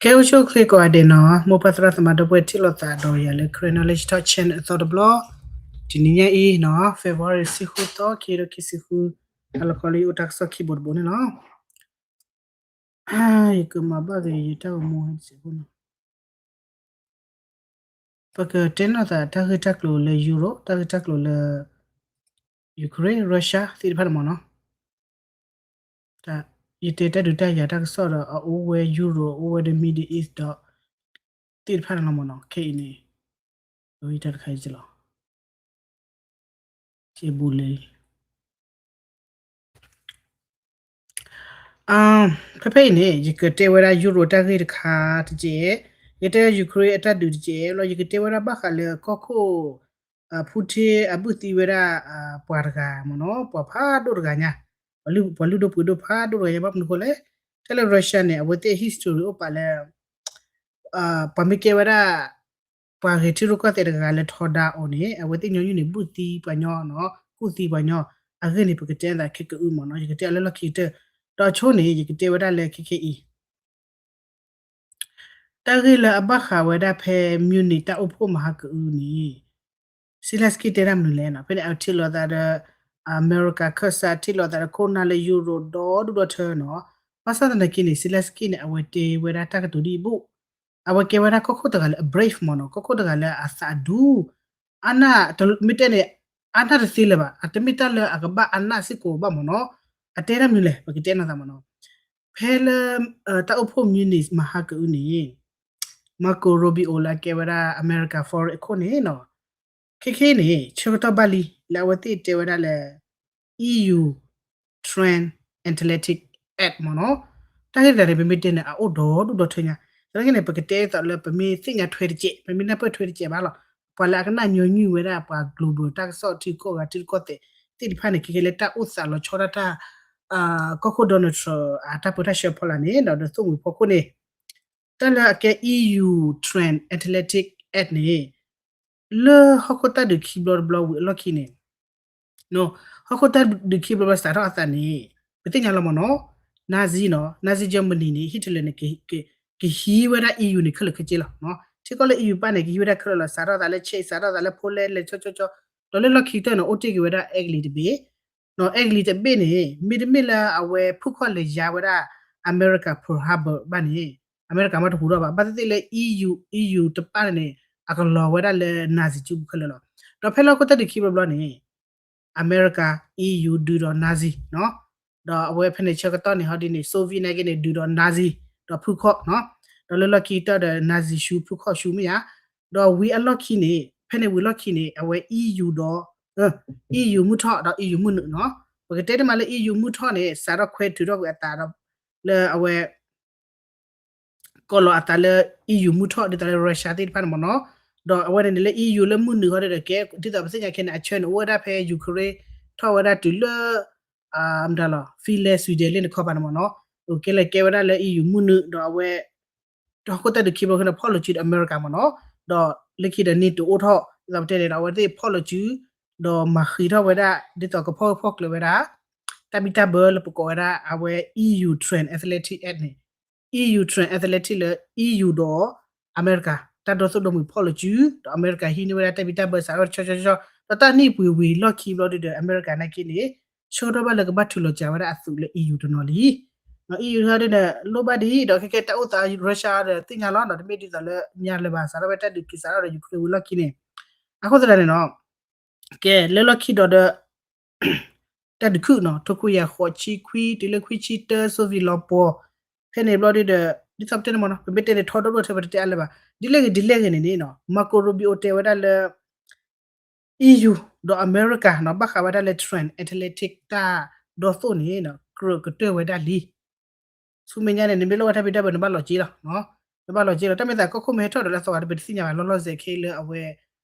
ကဲ အိၣ်ဆူၣ်အိၣ်ချ့ကိးဂၤဒဲးနီၤ, မိၢ်ပၢ်သရၣ်သမါဒီပုၢ်ဝဲၢ်ထံၣ်လိာ်သးဒီးယၤလၢ Karen Knowledge Talk Channel အသီတဘျီ, တနံၤညါအံၤနီၤ February ဆံဃုသီ ခံကထိခံဆံဃု, တၢ်လီၢ်ခီလၢယအိၣ်တၢ်ကစီၣ်ခံဘိတဘိန့ၣ်လီၤ. ယကမၤဘၣ်က့ၤယတၢ်ဂီၤမူဟဲတစဲးဖိနီၤ. ပကတဲနီၢ်သးတၢ်ဂ့ၢ်တၢ်ကျိၤလၢ Europe, တၢ်ဂ့ၢ်တၢ်ကျိၤလၢ Ukraine, Russia သ့ၣ်တဖၣ်န့ၣ်မ့ၢ်နီၤ. ယတဲတၢ်ဒုးတၢ်ယၤတၢ်ကစီၣ်ဒီး အအိၣ်ဝဲ Europe, အအိၣ်ဝဲဒီး Middle East ဒီး သ့ၣ်တဖၣ်န့ၣ်လီၤမ့ၢ်နီၤ. ခဲအံၤန့ၣ် တၢ်တခါအံၤလီၤ. ကဲဘူးလံ ဖဲဖဲအံၤန့ၣ် ယကတဲဝဲဒၣ် Europe တၢ်ဂ့ၢ်တခါတကဲး, ယကတဲ Ukraine အတၢ်ဒုးတကဲးလီၤ, ယကတဲဝဲဒၣ်ဘၣ်ဃးလၢကီၢ်ခိၣ် Putin အဘုၣ်သံဝဲဒၣ် ပှၤတဂၤမ့ၢ်နီၤ, ပှၤဖးဒိၣ်တဂၤညါ, ပှၤလုၢ်ဒိၣ်ပှ့ၤဒိၣ်ဖးဒိၣ်တဂၤညါ ဘၣ်မနုၤဃိလဲၣ်, တၢ်လၢ Russia န့ၣ် အဝဲသ့ၣ် history အိၣ်ပာ်လၢ ပှၤမ့ၢ်ကဲဝဲဒၣ် ပှၤဂဲၤထံရူၢ်ကီၢ်သဲးတဂၤလၢထီဒါအီၤန့ၣ် အဝဲသ့ၣ်ညီနုၢ်န့ၣ် ဘုၣ်သံပှၤညီနီၤ, ကူၣ်သံပှၤညီ, အဂ့ၢ်န့ၣ် ပကတဲသးခဲကအုမ့ၢ်နီၤ, ယကတဲအီၤလၢလီၢ်ခံကတၢၢ်, ဒီးဆိန့ၣ် ယကတဲဝဲဒၣ်လၢခဲခဲအံၤ တၢ်ဂ့ၢ်လၢအဘၣ်ဃးဝဲဒၣ်ဖဲ Munich တၢ်အိၣ်ဖှိၣ်မဟါကအုန့ၣ် Zelensky တဲတၢ်မနုၤလဲၣ်နီၤ, ဖဲန့ၣ် အထံၣ်လိာ်သးဒီး အမဲရကၤခၢၣ်စး ထံၣ်လိာ်သးဒီးခိၣ်နၢ်လၢ Europe ဒီဒူၣ်ဒီထၢနီၤ, ဘၣ်ဆၣ်သနာ်က့န့ၣ် Zelensky န့ၣ် အဝဲတဲဝဲဒၣ်တၢ်ကတိၤဒ်အံၤဘၣ်, အဝဲကဲဝဲဒၣ်ကီၢ်ခိၣ်တဂၤလၢအ brave မ့ၢ်နီၤ, ကီၢ်ခိၣ်တဂၤလၢအသးဒူ အနၢ် မ့ၢ်တဲန့ၣ် အနၢ်တသ့လၢၤဘၣ်, အတမ့ၢ်တၢ်လၢအကဘၣ်အနၢ်စ့ၢ်ကီးဘၣ်မ့ၢ်နီၤ, အတဲတၢ်မနုၤလဲၣ် ပကတဲနီၤသးမ့ၢ်နီၤ, ဖဲလၢ တၢ်အိၣ်ဖှိၣ် Munich မဟါကအုန့ၣ် Marco Rubio လၢအကဲဝဲဒၣ် အမဲရကၤ foreign အခိၣ်န့ၣ်နီၤ, ခဲခဲအံၤန့ၣ် ဆၢကတီၢ်ဘၣ်လံ လၢအဝဲသ့ၣ်တဲဝဲဒၣ်လၢ EU Transatlantic Act မ့ၢ်နီၤ, တၢ်ဂ့ၢ်တဂၤန့ၣ် ပမ့ၢ်တဲန့ၣ် အအိၣ်ဒီဒူၣ်ဒီထၢညါ, သနာ်က့န့ၣ် ပကတဲသိးလၢပမ့ၢ်သ့ၣ်ညါထွဲတကဲး, ပမ့ၢ်နၢ်ပၢၢ်ထွဲတကဲးဘၣ်လီၤ, ပှၤလၢအကနၣ်ညီနုၢ်ဝဲဒၣ်ပှၤ global တၢ်ကစီၣ်ထံကီၢ်ဂၤထံကီၢ်သဲးသ့ၣ်တဖၣ်န့ၣ် ခဲခဲလၢတၢ်အိၣ်သးလီၤဆီဒၣ်တၢ် ကီၢ်ခိၣ် Donald Trump အတၢ်ပၢတၢ်ဆှၢဖီလာ်န့ၣ် ဒီးဒုးသိၣ်မှံၤဖီခိၣ်န့ၣ် တၢ်လၢအကဲ EU Transatlantic Act န့ၣ် လၢဟီၣ်ခိၣ်တၢ်ဒုးခံဘျီတဘျီဝံၤအလီၢ်ခံန့ၣ် ဟီၣ်ခိၣ်တၢ်ဒုးခံဘျီတဘျီစးထီၣ်အသးန့ၣ် ပသ့ၣ်ညါလီၤမ့ၢ်နီၤ, Nazi နီၤ, Nazi Germany န့ၣ် Hitler န့ၣ် ကဟံးဝဲဒၣ် EU န့ၣ် ခဲလၢာ်ခဲဆ့လီၤ. ထံကီၢ်လၢ EU ပၣ်န့ၣ် ကဟံးဝဲဒၣ်ခဲလၢာ်လီၤ, စးထီၣ်သးလၢ Czech စးထီၣ်သးလၢ Poland လဲၤဆီဆီဆီ, ဒီးလၢလီၢ်ခံကတၢၢ်န့ၣ် အိၣ်တ့ၢ်က့ၤဝဲဒၣ် Italy တဘ့ၣ်, Italy တဘ့ၣ်န့ၣ် မ့တမ့ၢ်လၢအဝဲဖုၣ်ခီၣ်လဲၤယါဝဲဒၣ် အမဲရကၤ Pearl Harbor ဘၣ်န့ၣ် အမဲရကၤမ့ၢ်တဟူးထီၣ်ဘၣ်, ဘၣ်သ့ၣ်သ့ၣ်လၢ EU, EU တပၣ်န့ၣ် အကလီၤဝဲဒၣ်လၢ Nazi စုပူၤခဲလၢာ်လီၤ. ဒီးဖဲလၢဟီၣ်ခိၣ်တၢ်ဒုးခံဘျီဘျီန့ၣ် အမဲရကၤ EU ဒုးဒီး Nazi နီၤ, ဒီးအဝဲဖဲန့ၣ်ဆၢကတီၢ်န့ၣ် ဟီဒ်န့ၣ် Soviet နာ်က့န့ၣ် ဒုးဒီး Nazi ဒီးဖုၣ်ခီၣ်နီၤ, ဒီးလၢလီၢ်ခံကတၢၢ်ဒီး Nazi ဆူဖုၣ်ခီၣ်ဆူမ့ၢ်ဧါ, ဒီးဝံၤအလီၢ်ခံန့ၣ် ဖဲန့ၣ်ဝံၤလီၢ်ခံန့ၣ် အဝဲ EU ဒီး EU မုၢ်ထီၣ်ဒီး EU မုၢ်နုာ်နီၤ, ပကတဲတမံၤလၢ EU မုၢ်ထီၣ်န့ၣ် စးထီၣ်ခွဲးထုးထီၣ်ကွံာ်အသးဒီး လၢအဝဲ ကီၢ်လီၤအသးလၢ EU မုၢ်ထီၣ်ဒ်သိးလၢ Russia သ့ၣ်တဖၣ်န့ၣ်မ့ၢ်နီၤ, ဒီးအဝဲန့ၣ်န့ၣ်လၢ EU လၢမုၢ်နုာ်ဃီဒီးကဲ ဒ်သိးပသ့ၣ်ညါခဲန့ၣ် အဆၢန့ၣ် အိၣ်ဝဲဒၣ်ဖဲ Ukraine ထီၣ်ဝဲဒၣ်တုၤလၢ မတၤလီၤ Finland Sweden လၢန့ၣ်ခီပၤန့ၣ်မ့ၢ်နီၤ, ကဲလၢကဲဝဲဒၣ်လၢ EU မုၢ်နုာ် ဒီးအဝဲ ဟီၣ်ခိၣ်တၢ်ဒုးခံဘျီဃီန့ၣ် ဖီၣ်လိာ်စုဒီးအမဲရကၤမ့ၢ်နီၤ, ဒီးလၢခံဒီး NATO အိၣ်ထီၣ် ဒ်သိးပတဲန့ၣ်ဒီး အဝဲသ့ၣ်ဖီၣ်လိာ်စု ဒီးမၤဃံးထီၣ်ဝဲဒၣ် ဒ်သိးကဖီၣ်ဖီၣ်ကျၢၤဝဲဒၣ် တၢ်ဘံၣ်တၢ်ဘၢလၢပကိးဝဲဒၣ် အဝဲ EU Transatlantic Act န့ၣ် EU Transatlantic လၢ EU ဒီးအမဲရကၤ တၢ်ဒီသိၣ်ဒီမှံၤဖီၣ်လိာ်စု ဒီးအမဲရကၤဟံးန့ၢ်ဝဲဒၣ်တၢ်ဘံၣ်တၢ်ဘၢစးထီၣ်တဆီဆီဆီ ဒီးတၢ်နံၣ်ပှ့ၤဝံၤလီၢ်ခံဘျီဒုဒီး အမဲရကၤနာ်က့န့ၣ် ဆၢကတီၢ်ဘၣ်လၢကဘၣ်ထုးလီၤစှၤဝဲဒၣ်အသုးလၢ EU တနီၤလံ. EU ဒ်န့ၣ်လိၣ်ဘၣ်ဒ်အံၤ ဒီးခဲကဲတၢ်အိၣ်သး Russia ဒီးသ့ၣ်ညါလီၤ ဒီးတမ့ၢ်ဒ်သိးလၢညါလၢၤဘၣ် စးထီၣ်ဝဲတၢ်ဒုးက့ၤစးထီၣ်ဒီး Ukraine ဝံၤလီၢ်ခံန့ၣ် အဃိသတးန့ၣ်နီၤ ကဲလၢလီၢ်ခံဒီးဒီး တၢ်ဒုးခုၣ်နီၤ ထိခွံကယၤဃိးဆံခွံ တုၤလၢခွံဆံတၢ Soviet လီၤပှီၢ် ဖဲန့ၣ်ဘျီဒုဒီး ဒ်သိးပတဲန့ၣ်မ့ၢ်နီၤ ပမ့ၢ်တဲန့ၣ်ထီဒိၣ်ဒိၣ်ထဲပတတဲအါလၢၤဘၣ် ဒ်လဲၣ်ဂ့ၤဒ်လဲၣ်ဂ့ၤန့ၣ်န့ၣ်နီၤ Marco Rubio တဲဝဲဒၣ်လၢ EU ဒီးအမဲရကၤနီၤ ဘၣ်ဃးဝဲဒၣ်လၢ Transatlantic တၢ်ဒီသိၣ်န့ၣ် ကြၢးကတၢၢ်ဝဲဒၣ်လံ. ဆူမဲာ်ညါန့ၣ် နမ့ၢ်လိၣ်ဝဲတၢ်ဘံၣ်တၢ်ဘၢ နဘၣ်လီၤက့ၤလီၤ, နဘၣ်လီၤက့ၤလီၤ. တၢ်မ့ၢ်သးကီၢ်ခိၣ်မ့ၢ်ဟဲထီၣ်ဒီးလၢအသီဂၤဒီး ပတသ့ၣ်ညါဘၣ် လီၤလီၤဆဲးဆဲးခဲအံၤလၢအဝဲ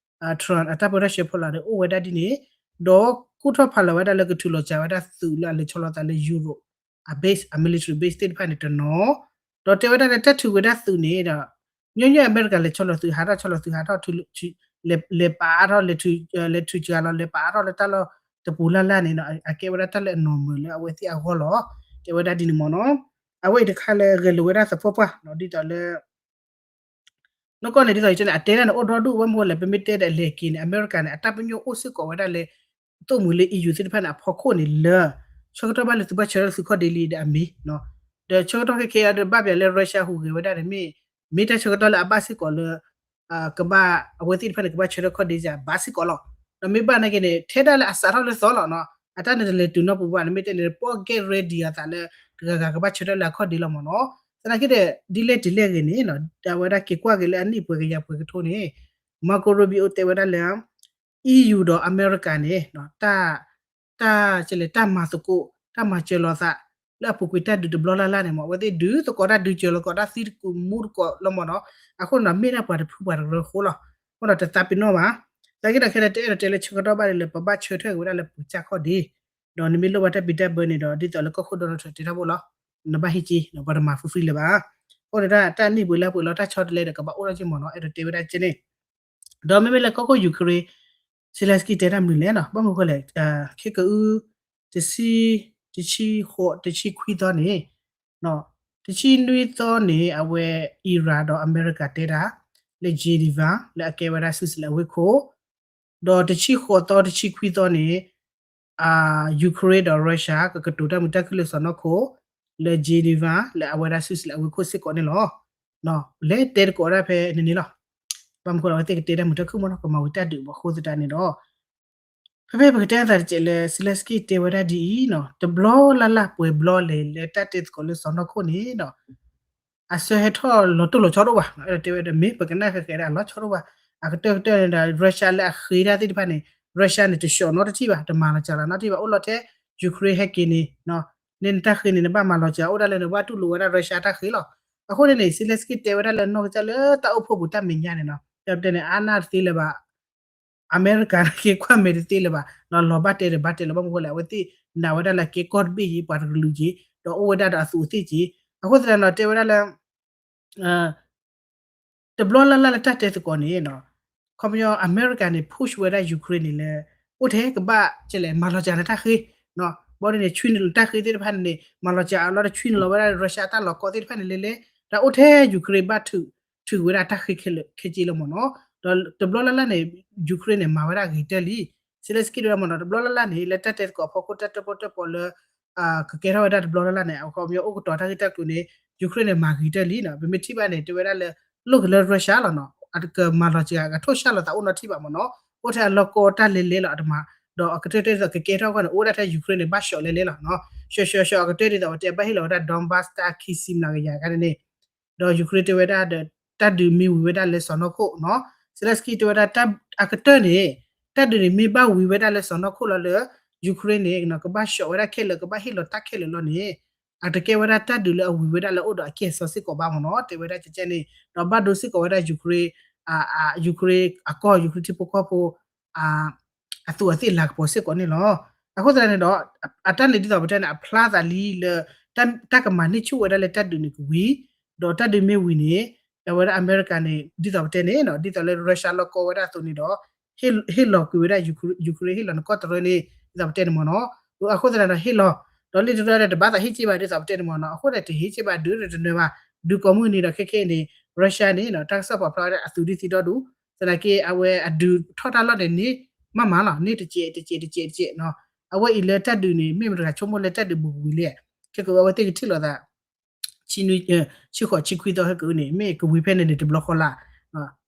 Trump အတၢ်ပၢတၢ်ဆှၢဖီလာ်ဒီး အိၣ်ဝဲဒၣ်ဒ်န့ၣ်, ဒီးကူၣ်ထီၣ်ဖးလီၤဝဲဒၣ်လၢကထုးလီၤစှၤဝဲဒၣ်သုးလၢအလဲၤဆီလီၤသးလၢ Europe အ base အ military base သ့ၣ်တဖၣ်န့ၣ်တနီၤ, ဒီးတဲဝဲဒၣ်လၢတၢ်ထုးဝဲဒၣ်သုးန့ၣ်ဒီး ညီညီအမဲရကၤလဲၤဆီလီၤသုး ဟးထီၣ်ဆီလီၤသုး ဟးထီၣ် လဲၤပာ်အါထီၣ် လဲၤထုးစှၤလီၤ လဲၤပာ်အါထီၣ်လၢတၢ်လီၢ်တပူၤလၢ်လၢ်န့ၣ်ဒီး အကဲဝဲဒၣ်တၢ်လၢအနီၢ်မုာ်လၢအဝဲသ့ၣ်အဂီၢ်လီၤ. တဲဝဲဒၣ်ဒ်န့ၣ်မ့ၢ်နီၤ. အဝဲအံၤတခါလၢဂဲၤလိာ်ဝဲဒၣ်သပှၢ်ပှၢ် ဒ်သိးလၢ နီၢ်ကီၢ်န့ၣ် ဒ်သိးယတဲန့ၣ် အတဲဒၣ်န့ၣ် အိၣ်ဒီဒူၣ်ဝဲမ့ၢ်လဲၣ် ပမ့ၢ်တဲဒီးအလဲၤက့ၤန့ၣ် အမဲရကၤန့ၣ် အတၢ်ပညိၣ်အိၣ်စ့ၢ်ကီးဝဲဒၣ်လၢ သိၣ်မှံၤလၢ EU သ့ၣ်တဖၣ်န့ၣ် အဖီခိၣ်န့ၣ်လၢ ဆၢကတီၢ်ဘၣ်လၢသုဘၣ်ဆၢထၢၣ်သုခီၣ်ဒ့လံဒီးအမ့ၢ်, ဒီးဆၢကတီၢ်ခဲခဲအံၤဒီးဘၣ်ပှၤလၢ Russia ဟူးဂဲၤဝဲဒၣ်န့ၣ် မ့ၢ် မ့ၢ်တၢ်ဆၢကတီၢ်လၢအဘၣ်စ့ၢ်ကီးလၢ ကဘၣ် အဝဲသ့ၣ်တဖၣ်န့ၣ် ကဘၣ်ဆၢထၢၣ်ခီၣ်ဒ့စ့ၢ်ဘၣ်စ့ၢ်ကီးလီၤ. ဒီးမ့ၢ်ဘၣ်နာ်က့န့ၣ် ထဲဒၣ်လၢအစးထီၣ်လၢသီလီၤနီၤ အတၢ်န့ၣ်တလဲၤတုၤနီတပူၤဘၣ်န့ၣ် မ့ၢ်တဲန့ၣ် ပှၤ get ready အသးလၢ တဂၤဂၤကဘၣ်ဆၢထၢၣ်လၢအခီၣ်ဒ့လီၤမ့ၢ်နီၤ. သနာ်က့ဒီး ဒ်လဲၣ်ဒ်လဲၣ်ဂ့ၤန့ၣ် အဝဲဒၣ်က့ၤကွၢ်က့ၤလၢအနံၣ်ပှဲၤကယၤပှဲၤကထိန့ၣ် Marco Rubio တဲဝဲဒၣ်လၢ EU ဒီးအမဲရကၤန့ၣ် တၢ် တၢ် တၢ်မၤသကိး တၢ်မၤစၢၤလိာ်သး လၢအပူၤကွံာ်တၢ်ဒုးတဘျီလၢ်လၢ်န့ၣ်မ့ၢ် အဝဲသ့ၣ်ဒုးသကိးတၢ်ဒုးစၢၤလိာ်သကိးတၢ်သံတကူာ်မူတကိးလီၤမ့ၢ်နီၤ. အဃိန့ၣ်ဒီး မ့ၢ်ဒၣ်ပှၤတဖုပှၤတရၢဃိလီၤ. အဃိဒီးတသးပ့ၤနီၣ်ဘၣ်. သနာ်က့ဒီးခဲလၢာ်တအဲၣ်ဒိးတဲလၢဆၢကတီၢ်ဘၣ်လၢ ပဘၣ်ဆၢထၢၣ်က့ၤဝဲဒၣ်လၢပကစၢ်ခီၣ်ဒ့ ဒီးနမ့ၢ်လိၣ်ဘၣ်တၢ်ဘံၣ်တၢ်ဘၢန့ၣ်ဒီး ဒ်သိးလၢကီၢ်ခိၣ် Donald Trump တဲတၢ်ဖိလီၤ. နဘၣ်ဟံးက့ၤ ပှၤတမၤ free free လၢၤဘၣ်. အဃိန့ၣ်ဒၣ် တၢ်နံၣ်ပှဲၤလါပှဲၤလီၤ တၢ်ဆီတလဲဒီးကဘၣ်အိၣ်ထီၣ်က့ၤမ့ၢ်နီၤ အဲၣ်ဒိးတဲဝဲဒၣ်ကဲန့ၣ် ဒီးမ့မ့ၢ်လၢကီၢ်ခိၣ် Ukraine Zelensky တဲတၢ်မနုၤလဲၣ်နီၤ ဘၣ်မနုၤဃိလဲၣ် ခဲကအု တဆံ တဆံဃိး တဆံခွံသီန့ၣ် တဆံနွံသီန့ၣ် အဝဲ Iran ဒီးအမဲရကၤတဲတၢ် လၢ Geneva လၢအကဲဝဲဒၣ် Switzerland အဝ့ၢ်ခိၣ် ဒီးတဆံဃိးသီ တဆံခွံသီန့ၣ် Ukraine ဒီး Russia ကကတိၤတၢ်မုာ်တၢ်ခုၣ်လၢစီၢ်နီၤခိၣ် လၢ Geneva လၢအဝဲဒၣ် Switzerland အဝ့ၢ်ခိၣ်စ့ၢ်ကီးန့ၣ်လီၤ. လဲၤတဲသကိးဒၣ်ဖဲန့ၣ်န့ၣ်လီၤ. ဘၣ်မနုၤဃိလၢအဝဲသ့ၣ်ကတဲတၢ်မုာ်တၢ်ခုၣ်မ့ၢ်နီၤ ကမၤဝံၤတၢ်ဒုးဘၣ်အဃိသတးန့ၣ်ဒီး ဖဲဖဲပကတဲအသးတစဲးလၢ Zelensky တဲဝဲဒၣ်ဒ်အံၤနီၤ တဘျီလၢ်လၢ်ပှဲၤဘျီလဲၣ်လၢတၢ်တဲသကိးလၢစီၢ်နီၤခိၣ်န့ၣ်ဒီး အဆၢဟဲထီၣ်လီၤတိၢ်လီၤဆီဒိၣ်ဘၣ် အဲၣ်ဒိးတဲဝဲဒီး မ့ၢ်ပကနၣ်ဃဲးဃဲးဒၣ်လီၤဆီဒိၣ်ဘၣ်. အကတၢၢ်ကတၢၢ်န့ၣ်ဒီး Russia လၢအဃ့တၢ်သ့ၣ်တဖၣ်န့ၣ် Russia န့ၣ် တဆှီၣ်နီတထံၣ်ဘၣ် တမၤလီၤစှၤလီၤနီတထံၣ်ဘၣ် အိၣ်လီၤထဲ Ukraine ဟဲက့ၤန့ၣ် န့ၣ်နတၢ်ဃ့န့ၣ် နဘၣ်မၤလီၤစှၤ အိၣ်ဒၣ်လၢနဘၣ်တူၢ်လိာ်ဝဲဒၣ် Russia တၢ်ဃ့လီၤ. အဃိန့ၣ်န့ၣ် Zelensky တဲဝဲဒၣ်လၢနီၢ်ကစၢ်လၢတၢ်အိၣ်ဖှိၣ်ပူၤတၢ်မဲာ်ညါန့ၣ်နီၤ တဲဝဲဒၣ်န့ၣ် အါနၢ်တသ့လၢၤဘၣ် အမဲရကၤန့ၣ်က့ၤကွၢ်မဲာ်တသ့လၢၤဘၣ် လီၤဘၣ်တဲတဘၣ်တဲလၢၤဘၣ်မနုၤဃိလဲၣ် အဝဲသ့ၣ်နာ်ဝဲဒၣ်လၢကဲကီၢ်တဘ့ၣ်က့ၤ ပှၤတကလုာ်က့ၤ ဒီးအိၣ်ဝဲဒၣ်ဒီးအသူးအသ့ၣ်က့ၤ အဃိသတးဒီးတဲဝဲဒၣ်လၢ တဘျီလၢ်လၢ်လၢတၢ်တဲသကိးန့ၣ် ခီပညီအမဲရကၤန့ၣ် push ဝဲဒၣ် Ukraine န့ၣ်လၢ အိၣ်ထဲကဘၣ်ကလဲၣ် မၤလီၤစှၤနတၢ်ဃ့ ဘၣ်ဒ်န့ၣ် ဆွံနုာ်လီၤတၢ်ဃ့သ့ၣ်တဖၣ်န့ၣ် မၤလီၤစှၤအလီၢ်တဆွံနုာ်လီၤဝဲဒၣ် Russia အတၢ်လီၤကီသ့ၣ်တဖၣ်န့ၣ်လဲၤလဲၤ ဒီးအိၣ်ထဲ Ukraine ဘၣ်ထုးဝဲဒၣ်တၢ်ဃ့ခဲလၢာ်ခဲဆ့လီၤမ့ၢ်နီၤ ဒီးတဘျီလၢ်လၢ်န့ၣ် Ukraine န့ၣ် မၤဝဲဒၣ်ဂ့ၤတၢၢ်လံ Zelensky တဲဝဲဒၣ်မ့ၢ်နီၤ တဘျီလၢ်လၢ်န့ၣ် လၢတၢ်တဲသကိးအဖီခိၣ်တၢ်တၢၣ်ပီၣ်တၢၣ်ပီလၢ ကကဲထီၣ်ဝဲဒၣ်တဘျီလၢ်လၢ်န့ၣ် အခီပညီအိၣ်ကတီၤတၢ်ဂ့ၢ်တၢ်ကျိၤန့ၣ် Ukraine န့ၣ် မၤဂ့ၤတၢၢ်လံနီၤ ပမ့ၢ်ထံၣ်ဘၣ်န့ၣ် တဲဝဲဒၣ်လၢ လိၣ်က့ၤလၢ Russia လီၤနီၤ အတကမၤလီၤစှၤ ကထိၣ်ဆှၣ်လီၤသးအိၣ်နီတထံၣ်ဘၣ်မ့ၢ်နီၤ အိၣ်ထဲအလီၢ်ကီတၢ်လဲၤလဲၤလီၤအတမၤ ဒီးအကတၢၢ်တဲဒ်သိးကကဲထီၣ်အဂီၢ်န့ၣ် အိၣ်ဝဲဒၣ်ထဲ Ukraine န့ၣ် ဘၣ်ဆှီၣ်လဲၤလဲၤလီၤနီၤ ဆှီဆှီဆှီအကတၢၢ်ဒ်သိးပတဲဘၣ်ဟ့ၣ်လီၤဝဲဒၣ် Donbas တၢ်ခံဆံမျးကယၤခါန့ၣ်န့ၣ် ဒီး Ukraine တဲဝဲဒၣ်ဒီး တၢ်ဒုးမ့ၢ်ဝံၤဝဲဒၣ်လၢစီၢ်နီၤခိၣ်နီၤ Zelensky တဲဝဲဒၣ် အကတၢၢ်န့ၣ် တၢ်ဒုးန့ၣ်မ့ၢ်ဘၣ်ဝံၤဝဲဒၣ်လၢစီၢ်နီၤခိၣ်လီၤလၢ Ukraine န့ၣ် ကဘၣ်ဆှီၣ်ဝဲဒၣ်ခဲလၢာ် ကဘၣ်ဟ့ၣ်လီၤတၢ်ခဲလၢာ်လီၤန့ၣ် အတကဲဝဲဒၣ်တၢ်ဒုးလၢအဝံၤဝဲဒၣ်လၢအိၣ်ဒီးအကဲၣ်အစီစ့ၢ်ကီးဘၣ်မ့ၢ်နီၤ တဲဝဲဒၣ်ကဲကဲန့ၣ် ဒီးဘၣ်ဒိစ့ၢ်ကီးဝဲဒၣ် Ukraine Ukraine အကီၢ် Ukraine ထံဖိကီၢ်ဖိ အသူးအသ့ၣ်လၤကပီၤစ့ၢ်ကီးန့ၣ်လီၤ. အဃိသတးန့ၣ်ဒီး အတၢ်န့ၣ်ဒ်သိးပတဲန့ၣ် အဖျါသးလံလၢ တၢ်ကမၤန့ၢ်ဆူၣ်ဝဲဒၣ်လၢတၢ်ဒုးန့ၣ်ကဝံၤ ဒီးတၢ်ဒုးမ့ၢ်ဝံၤန့ၣ် အဝဲဒၣ်အမဲရကၤန့ၣ် ဒ်သိးပတဲန့ၣ် ဒ်သိးလၢ Russia လီၢ်ကီဝဲဒၣ်အသိးန့ၣ်ဒီး ဟ့ၣ်လီၤကွံာ်ဝဲဒၣ် Ukraine ဟ့ၣ်လီၤနကီၢ်တရၢန့ၣ် ဒ်သိးပတဲန့ၣ်မ့ၢ်နီၤ အဃိသတးဒီးဟ့ၣ်လီၤ ဒီးလၢတရၢဒီးတဘၣ်သးဟ့ၣ်က့ၤဘၣ် ဒ်သိးပတဲန့ၣ်မ့ၢ်နီၤ အဃိဒီးတဟ့ၣ်က့ၤဘၣ်ဒုးတနၢၤဘၣ် ဒုးကိးမုၢ်နံၤဒီးခဲခဲအံၤန့ၣ် Russia န့ၣ် တၢ်ကစီၣ်ပာ်ဖျါဝဲဒၣ်အသုးဒ်သိးဒီဒူၣ် သနာ်က့အဝဲအဒုးထီၣ်တၢ်လီၢ်န့ၣ်န့ၢ် မးမးလီၤ န့ၢ်တစဲးတစဲးတစဲးတစဲးနီၤ အဝဲအံၤလၢတၢ်ဒုးန့ၣ် မ့ၢ်မတၤတဂၤဆိကမိၣ်လၢတၢ်ဒုးဘူးကဝံၤလဲၣ် ခဲကဝဲသ့ၣ်ကထံၣ်လိာ်သး ဆံဃိးဆံခွံသီဟဲက့ၤန့ၣ် မ့ၢ်ကဝံၤဖဲန့ၣ်န့ၣ် တဘျီဃီလၢ်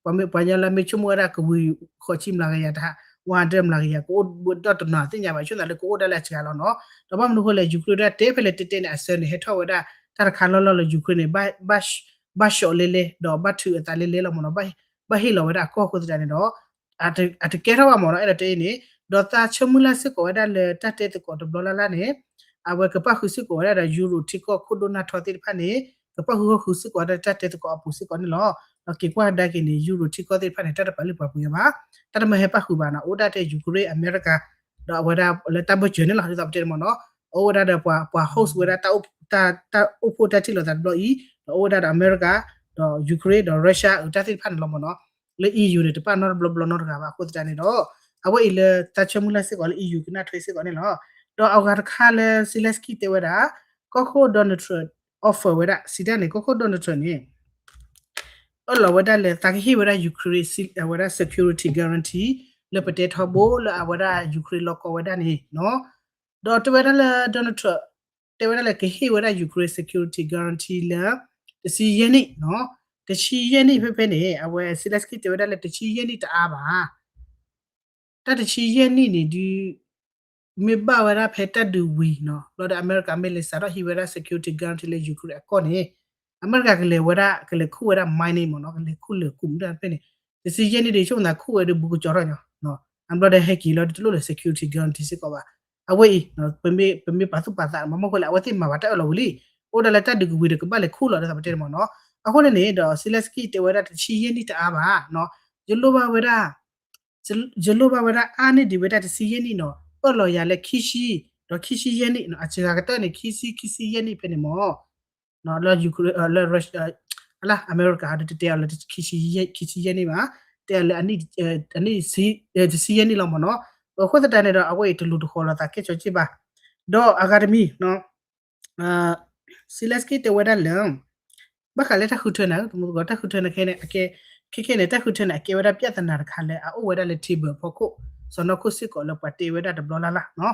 ပှၤမ့ၢ်ပှၤညီလၢမ့ၢ်ဆိကမိၣ်ဝဲဒၣ်ကဝံၤ ဃိးဆံမျးကယၤတဟါ ဝါဒၢမျးကယၤ ကအိၣ်ဒၣ်တနီၤသ့ၣ်ညါဘၣ် ဆိသးလၢကအိၣ်ဒၣ်လၢအစှၤလီၤနီၤ ဒီးဘၣ်မနုၤဃိလဲၣ် Ukraine ဒၣ်တဲဖဲလဲၣ်တဲတဲန့ၣ် အစၢန့ၣ် ဟဲထီၣ်ဝဲဒၣ် တၢ်တခါလီၢ်လီၢ်လၢ Ukraine န့ၣ် ဘၣ်ဆှီၣ်လဲလဲ ဒီးဘၣ်ထုးအသးလဲလဲလီၤမ့ၢ်နီၤ ဘၣ်ဟ့ၣ်လီၤဝဲဒၣ်အကီၢ်အဃိသတးန့ၣ်ဒီး အတကဲထီၣ်ဘၣ်မ့ၢ်နီၤ အဲၣ်ဒိးတဲအံၤန့ၣ် ဒီးသးဆၢမုၢ်လၢ်စ့ၢ်ကီးဝဲဒၣ်လၢတၢ်တဲသကိးတဘျီလၢ်လၢ်န့ၣ် အဝဲကပၣ်ဃုာ်စ့ၢ်ကီးဝဲဒၣ်ဒီး Euro ထံကီၢ်ခိၣ်ဒိၣ်နၢ်ထီသ့ၣ်တဖၣ်န့ၣ် ကပၣ်ဃုာ်ဃီဃုာ်စ့ၢ်ကီးဝဲဒၣ်တၢ်တဲသကိးအပူၤစ့ၢ်ကီးန့ၣ်လီၤ. ဒီးက့ၤကွၢ်ကဒါက့ၤန့ၣ် Euro ထံကီၢ်သ့ၣ်တဖၣ်န့ၣ် တၢ်တပာ်လုၢ်ပာ်ပှ့ၤအီၤဘၣ်, တၢ်တမၢဟဲပၣ်ဃုာ်ဘၣ်နီၤ, အိၣ်ဒၣ်ထဲ Ukraine အမဲရကၤ ဒီးအဝဲဒၣ်လၢတၢ်ဘၢၣ်စၢၤန့ၣ်လီၤ. ဒ်သိးပတဲန့ၣ်မ့ၢ်နီၤ, အိၣ်ဝဲဒၣ်ဒီးပှၤ ပှၤ host ဝဲဒၣ် တၢ်အိၣ်ဖှိၣ်တၢ်ထံၣ်လိာ်သးတဘျီအံၤ, ဒီးအိၣ်ဝဲဒၣ်ဒီးအမဲရကၤ, ဒီး Ukraine ဒီး Russia အတၢ်သ့ၣ်တဖၣ်န့ၣ်လီၤမ့ၢ်နီၤ. လၢ E U န့ၣ် တပၣ်နီတဘျီဘျီနီတဂၤဘၣ်အဃိသတးန့ၣ်ဒီး အဝဲအံၤလၢတၢ်ဆၢမုၢ်လၢ်စ့ၢ်ကီးလၢ E U ကနၣ်ထွဲစ့ၢ်ကီးန့ၣ်လီၤ. ဒီးအဂၤတခါလၢ Zelensky တဲဝဲဒၣ် ကီၢ်ခိၣ် Donald Trump offer ဝဲဒၣ် စံးတၢ်န့ၣ် ကီၢ်ခိၣ် Donald Trump န့ၣ် အၢၣ်လီၤဝဲဒၣ်လၢသးကဟ့ၣ်ဝဲဒၣ် Ukraine ဝဲဒၣ် security guarantee လၢပတဲထီဘိလၢအဝဲဒၣ် Ukraine လီၢ်ကီဝဲဒၣ်န့ၣ်နီၤ. ဒီးတဲဝဲဒၣ်လၢ Donald Trump တဲဝဲဒၣ်လၢကဟ့ၣ်ဝဲဒၣ် Ukraine security guarantee လၢ တဆံယဲၢ်နံၣ်နီၤ. တဆံယဲၢ်နံၣ်ဖဲဖဲန့ၣ် အဝဲ Zelensky တဲဝဲဒၣ်လၢတဆံယဲၢ်နံၣ်တအါဘၣ် တၢ်တဆံယဲၢ်နံၣ်န့ၣ်ဒုး မ့ၢ်ဘၣ်ဝဲဒၣ်ဖဲတၢ်ဒုးဝံၤနီၤ, ဘျီဒီးအမဲရကၤမ့ၢ်လဲၤစးထီၣ်ဟံးဝဲဒၣ် security guarantee လၢ Ukraine အကီၢ်န့ၣ် အမဲရကၤကလဲၤဝဲဒၣ် ကလဲၤခူၣ်ဝဲဒၣ် mine န့ၣ်မ့ၢ်နီၤ, ကလဲၤခူၣ်လၢာ်ခူၣ်မုၢ်ဒၣ်ဖဲန့ၣ် တဆံယဲၢ်နံၣ်ဒုး ဆိကမိၣ်သးခူၣ်ဝဲဒၣ်ဘူးကစီၤထီၣ်ညီ, အဘျီဒီးဟဲက့ၤလီၤဒုးတလိၣ်လၢ security guarantee စ့ၢ်ကီးဘၣ်. အဝဲအံၤ ပမ့ၢ်ပာ်သူၣ်ပာ်သး ဘၣ်မနုၤဃိလဲၣ် အဝဲသ့ၣ်မၤဘၣ်တၢ်အၢၣ်လီၤဝံၤလံ, အိၣ်ဒၣ်လၢတၢ်ဒုးကဝံၤဒီးကဘၣ်လဲၤခူၣ်လီၤ ဒ်သိးပတဲန့ၣ်မ့ၢ်နီၤ. အဃိန့ၣ်န့ၣ်ဒီး Zelensky တဲဝဲဒၣ်တဆံယဲၢ်နံၣ်တအါဘၣ်နီၤ, ယလိၣ်ဘၣ်ဝဲဒၣ် ယလိၣ်ဘၣ်ဝဲဒၣ်အါန့ၢ်ဒံးဝဲဒၣ်တဆံယဲၢ်နံၣ်နီၤ, အၢၣ်လီၤယၤလၢခံဆံ ဒီးခံဆံယဲၢ်နံၣ်နီၤ, အစှၤကတၢၢ်န့ၣ် ခံဆံ ခံဆံယဲၢ်နံၣ်ဖဲန့ၣ်မ့ၢ် လၢ လၢ အမဲရကၤဒီးတတဲအီၤလၢခံဆံယဲၢ်နံၣ်ဘၣ်, တဲအီၤလၢ တဆံယဲၢ်နံၣ်လီၤမ့ၢ်နီၤ. အဃိသတးန့ၣ်ဒီး အဝဲအံၤတလူၤတဃီၤလီၤသးကဲစီၤက့ဘၣ်, ဒီးအဂၤတမံၤ Zelensky တဲဝဲဒၣ်လၢ ဘၣ်ဃးလၢတၢ်ဃုထၢန့ၣ် တမူတကိးတၢ်ဃုထၢန့ၣ်ခဲန့ၣ် ခဲခဲန့ၣ် တၢ်ဃုထၢန့ၣ် အကဲဝဲဒၣ် ပြဿနာ တခါလၢအအိၣ်ဝဲဒၣ်လၢ table ဖီခိၣ် စီၤနီၢ်ခိၣ်စ့ၢ်ကီးလၢပှၤတဲဝဲဒၣ်တဘျီလၢ်လၢ်နီၤ.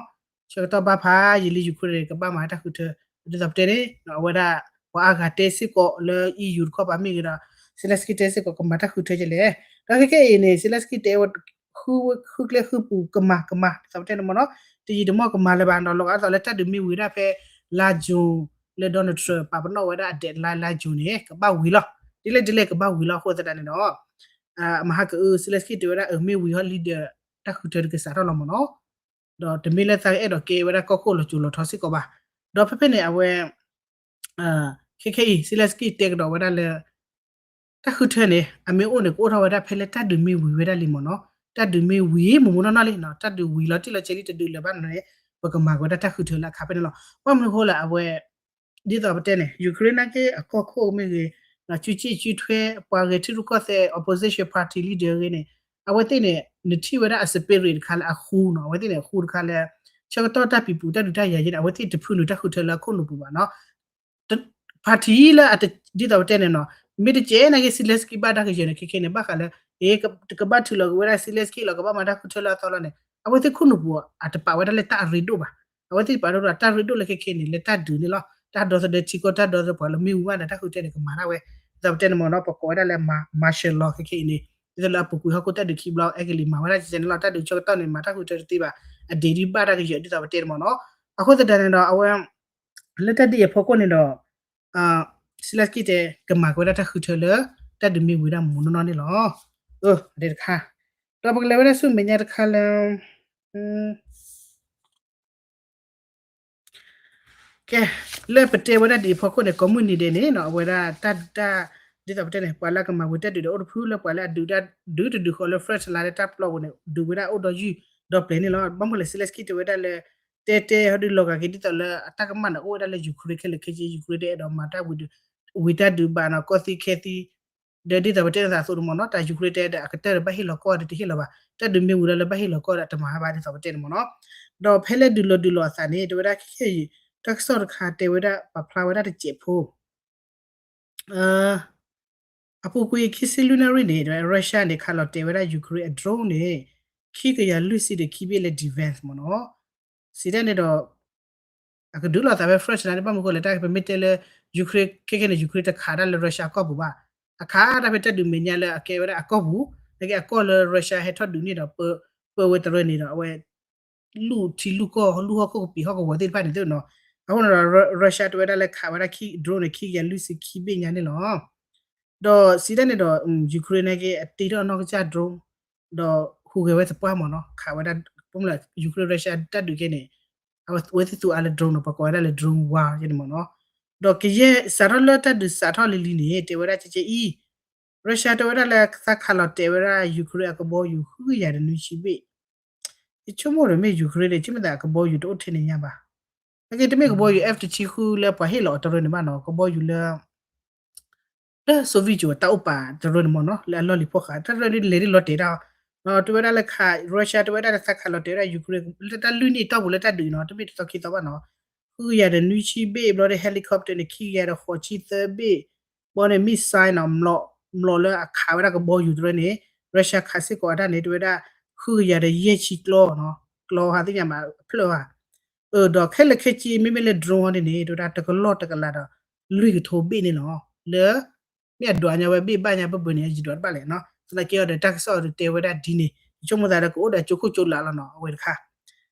ဆၢကတီၢ်ဘၣ်ဖးယံာ်လံ Ukraine န့ၣ် ကဘၣ်မၤတၢ်ဃုထၢ ဒ်သိးပတဲန့ၣ် အဝဲဒၣ် ပှၤအါဂၤတဲစ့ၢ်ကီးလၢ E U တခီပၤမ့ၢ်ဂ့ၤဒီး Zelensky တဲစ့ၢ်ကီးကမၤတၢ်ဃုထၢကလဲၣ်. ဒီးခဲခဲအံၤန့ၣ် Zelensky တဲဝဲ ဃုကျဲဃုပူၤကမၤကမၤ ဒ်သိးပတဲန့ၣ်မ့ၢ်နီၤ, တယံာ်တမီၢ်ကမၤလၢၤဘၣ်နီၤ, လီၤဂာ်ဒ်သိးလၢတၢ်ဒုးမ့ၢ်ဝံၤဒၣ်ဖဲ လါ June လၢ Donald Trump ပာ်ပနီၣ်ဝဲဒၣ်အ deadline လါ June န့ၣ် ကဘၣ်ဝံၤလီၤ. ဒ်လဲၣ်ဒ်လဲၣ်ကဘၣ်ဝံၤလီၤအဃိသတးန့ၣ်ဒီး မဟါကအု Zelensky တဲဝဲဒၣ်အမ့ၢ်ဝံၤဟီ leader တၢ်ဃုထၢတကစးထီၣ်လီၤမ့ၢ်နီၤ, ဒီးတမ့ၢ်လၢသးကအဲၣ်ဒိးကဲဝဲဒၣ်ကီၢ်ခိၣ်လီၤစိၤလီၤထီစ့ၢ်ကီးဘၣ်. ဒီးဖဲဖဲန့ၣ် အဝဲ ခဲခဲအံၤ Zelensky တဲကဒီးဝဲဒၣ်လၢ တၢ်ဃုထၢန့ၣ် အမ့ၢ်အိၣ်န့ၣ် ကအိၣ်ထီၣ်ဝဲဒၣ်ဖဲလၢတၢ်ဒုးမ့ၢ်ဝံၤဝဲဒၣ်လံမ့ၢ်နီၤ, တၢ်ဒုးမ့ၢ်ဝံၤမ့ၢ်မ့ၢ်နီၢ်နီၢ်လံနီၤ, တၢ်ဒုးဝံၤလီၤတံၢ်လီၤဆဲးလံတဒုးလၢၤဘၣ်န့ၣ် ပကမၤက့ၤဝဲဒၣ်တၢ်ဃုထၢလၢအခါဖဲန့ၣ်လီၤ. ဘၣ်မနုၤအဃိလဲၣ် အဝဲ ဒ်သိးပတဲန့ၣ် Ukraine နာ်က့အကီၢ်ခိၣ်မ့ၢ်ဂ့ၤ, စုစ့ၣ်စုထွဲ ပှၤဂဲၤထံရူၢ်ကီၢ်သဲး opposition party leader ဂ့ၤန့ၣ် အဝဲသ့ၣ်န့ၣ် နထံၣ်ဝဲဒၣ်အ spirit တခါလၢအဃူနီၤ, အဝဲသ့ၣ်န့ၣ် အဃူတခါလၢ ဆၢကတီၢ်တၢ်ပံၤပူၤတၢ်ဒုးတၢ်ယၤယဲန့ၣ် အဝဲသ့ၣ်တဖုနုာ်တၢ်ဃုထၢလၢအခိၣ်နူာ်ပူၤဘၣ်နီၤ. party လၢ ဒ်သိးပတဲန့ၣ်နီၤ, မ့ၢ်တကဲနာ်က့ Zelensky ဘၣ်တၢ်ကယဲၢ်န့ၣ် ခဲခဲန့ၣ် ဘၣ်ဃးလၢ ကဘၣ်ထုးလီၤက့ၤဝဲဒၣ် Zelensky လီၤ ကဘၣ်မၤတၢ်ဃုထၢလၢအသီလီၤန့ၣ် အဝဲသ့ၣ်ခိၣ်နူာ်ပူၤ အတပာ်ဝဲဒၣ်လၢတၢ်အရ့ဒိၣ်ဘၣ်. အဝဲသ့ၣ်ပာ်ဒိၣ်ဒီးတၢ်ရ့ဒိၣ်လၢခဲခဲန့ၣ် လၢတၢ်ဒုးန့ၣ်လီၤ. တၢ်ဒီသဒၢထံကီၢ် တၢ်ဒီသဒၢပှၤလၢမ့ၣ်အူဘၣ်ဒီးတၢ်ဃုထၢန့ၣ် ကမၤဒၣ်ဝဲ. ဒ်သိးပတဲန့ၣ်မ့ၢ်နီၤ ပကိးဝဲဒၣ်လၢ martial law ခဲခဲအံၤန့ၣ် ဒ်သိးလၢအပူၤကွံာ်ဟီၣ်ခိၣ်တၢ်ဒုးခံဘျီ အဲကလံးမၤဝဲဒၣ်ကဲန့ၣ်လီၤ. တၢ်ဒုးဆၢကတီၢ်န့ၣ် မၤတၢ်ဃုထၢတသ့ဘၣ်. အဒ့ဒုးဘၣ်တၢ်ကယဲၢ်ဒ်သိးပတဲန့ၣ်မ့ၢ်နီၤ. အဃိသတးန့ၣ်ဒီး အဝဲ လၢတၢ်ဒ်အံၤအဖီခိၣ်န့ၣ်ဒီး Zelensky တဲ ကမၤက့ၤဝဲဒၣ်တၢ်ဃုထၢလၢ တၢ်ဒုးမ့ၢ်ဝံၤဒၣ်မ့ၢ်နီၢ်နီၢ်န့ၣ်လီၤ. အဒဲတခါ ဒီးပကလဲၤဝဲဒၣ်ဆူမဲာ်ညါတခါလၢ ကဲ လၢပတဲဝဲဒၣ်ဒ်အံၤအဖီခိၣ်န့ၣ် ကိးမုၢ်နံၤဒဲးန့ၣ်နီၤ အဝဲဒၣ်တၢ်ဒုးတၢ် ဒ်သိးပတဲန့ၣ် ပှၤလၢကမၤဝံၤတၢ်ဒုးဒီးအိၣ်တဖု လၢပှၤလၢအဒုးတၢ်ဒုးတဒုးဃီလၢ front line လၢတၢ်ပျီပူၤန့ၣ် ဒုးဝဲဒၣ်အိၣ်ဒီးယုၢ်ဒီးပျဲၤန့ၣ်လီၤ. ဘၣ်မနုၤလဲၣ် Zelensky တဲဝဲဒၣ်လၢ တဲတဲဟီဒုးလီၤဂာ်က့ၤဒ်သိးလၢအတၢ်ကမၣ်န့ၣ် အိၣ်ဝဲဒၣ်လၢ Ukraine ခဲလၢာ်ခဲဆ့ Ukraine တအဲၣ်ဒိးမၤတၢ်ဝံၤတၢ်ဒုးဘၣ်နီၤ ကီၢ်သံခဲသံ ဒီးဒ်သိးပတဲသးအသိးန့ၣ်မ့ၢ်နီၤ တၢ် Ukraine တဲဒီးအကတၢၢ်ဒီးဘၣ်ဟ့ၣ်လီၤကီၢ်ဒီးတဟ့ၣ်လီၤဘၣ် တၢ်ဒုးမ့ၢ်ဝံၤလီၤလၢဘၣ်ဟ့ၣ်လီၤကီၢ်ဒီးတမၤဘၣ်ဒ်သိးပတဲန့ၣ်မ့ၢ်နီၤ ဒီးဖဲလဲၣ်ဒုးလီၤဒုးလီၤအသးန့ၣ် တဲဝဲဒၣ်ခဲခဲအံၤ တၢ်ကစီၣ်တခါတဲဝဲဒၣ်ပာ်ဖျါဝဲဒၣ်တစဲးဖိ အပူၤကွံာ်ခံဆံလွံၢ်နၣ်ရံၣ်န့ၣ် Russia န့ၣ် ခးလီၤတဲာ်ဝဲဒၣ် Ukraine အ drone န့ၣ် ခံကယၤလွံၢ်ဆံဒီးခံဘ့ၣ်လၢ defense မ့ၢ်နီၤ စံးတၢ်န့ၣ်ဒီး အကဒုးလိာ်သးဖဲ French န့ၣ် ဘၣ်မနုၤဃိလဲၣ် တၢ်ပမ့ၢ်တဲလၢ Ukraine ခဲခဲန့ၣ် Ukraine တခးတၢ်လၢ Russia အကီၢ်ပူၤဘၣ် အခးတၢ်ဖဲတၢ်ဒုးမဲာ်ညါလၢအကဲဝဲဒၣ်အကီၢ်ပူၤ နာ်က့အကီၢ်လၢ Russia ဟဲထီၣ်ဒုးန့ၣ်ဒီး ပၢဝဲတရၢန့ၣ်ဒီး အဝဲ လူၢ်ထံလူၢ်ကီၢ် လူၢ်ဟီၣ်ခိၣ်ကပံာ်ဟီၣ်ကဝီၤသ့ၣ်တဖၣ်န့ၣ်သ့ၣ်နီၤ အဃိန့ၣ်ဒီး Russia တဲဝဲဒၣ်လၢခးဝဲဒၣ်ခံ drone န့ၣ် ခံကယၤလွံၢ်ဆံခံဘ့ၣ်ညါန့ၣ်လီၤ ဒီးစံးတၢ်န့ၣ်ဒီး Ukraine နာ်က့အတ့ထီၣ်အနီၢ်ကစၢ် drone ဒီးဟူးဂဲၤဝဲသပှၢ်မ့ၢ်နီၤ ခးဝဲဒၣ် Ukraine Russia တၢ်ဒုးခဲန့ၣ် အဝဲသ့ၣ်သူအါလၢ drone နီၤ, ပှၤကိးဝဲဒၣ်လၢ drone war ယဲန့ၣ်မ့ၢ်နီၤ. ဒီးကယဲၢ်စးထီၣ်လၢတၢ်ဒုးစးထီၣ်လံၤလံၤန့ၣ် တဲဝဲဒၣ်ကဲကဲအံၤ Russia တဲဝဲဒၣ်လၢသးခးလီၤတဲာ်ဝဲဒၣ် Ukraine အကဘီယူၤ ဃုကယၤဒီးနွံဆံဘ့ၣ်. ယဆိကမိၣ်ဒီးမ့ၢ် Ukraine န့ၣ် ဆိကမိၣ်သးကဘီယူၤတအိၣ်ထဲန့ၣ်ညါဘၣ်. နာ်က့တမ့ၢ်ကဘီယူၤ F တဆံဃုလၢပှၤဟ့ၣ်လီၤအီၤတရၢန့ၣ်ဘၣ်နီၤ, ကဘီယူၤလၢ လၢ Soviet ကၠိတၢ်အိၣ်ပာ်တရၢန့ၣ်မ့ၢ်နီၤ, လၢအလီၢ်လံၤဖီဃး တၢ်ရၢန့ၣ်လဲၤဒ်လီၤတဲာ်တၢ်, တဲဝဲဒၣ်လၢခး Russia တဲဝဲဒၣ်လၢသးခးလီၤတဲာ်ဝဲဒၣ် Ukraine လၢတၢ်လွံၢ်နံၣ်တီၢ်ပူၤလၢတၢ်ဒုးနီၤ, တမ့ၢ်တသီခံသီဘၣ်နီၤ, ဃုကယၤဒီးနွံဆံဘ့ၣ်ဘျီဒီး helicopter န့ၣ် ခံကယၤဒီးဃိးဆံသၢဘ့ၣ်, ဘီန့ၣ် missile နီၤ, မျိာ်လၢအခးဝဲဒၣ်ကဘီယူၤတရၢန့ၣ် Russia ခးစ့ၢ်ကီးအတၢ်န့ၣ် တဲဝဲဒၣ် ဃုကယၤဒီးယဲၢ်ဆံကျီနီၤ, ကျီဟးသ့ၣ်ညါမးအဖျၢၣ်ဧါ ဒီးခဲလၢာ်ခဲဆ့ မ့မ့ၢ်လၢ drone ဟီဒ်န့ၣ် တဲဝဲဒၣ် တကလီၢ်တကလးဒီး လွံၢ်ကထိဘ့ၣ်န့ၣ်လီၤ. လၢ မ့ၢ်အဒွးညါဝဲဘ့ၣ်ဘၣ်ညါဘၣ်ဘၣ်န့ၣ် ယဒွးတဘၣ်လဲၣ်နီၤ, သနာ်က့အီၤဒီးတၢ်ကစီၣ်အီၤဒီးတဲဝဲဒၣ်ဒ်န့ၣ် ယဆိကမိၣ်သးဒီးကအိၣ်ဒီးကၠိခိၣ်ကၠိလးလီၤနီၤ အဝဲတခါ.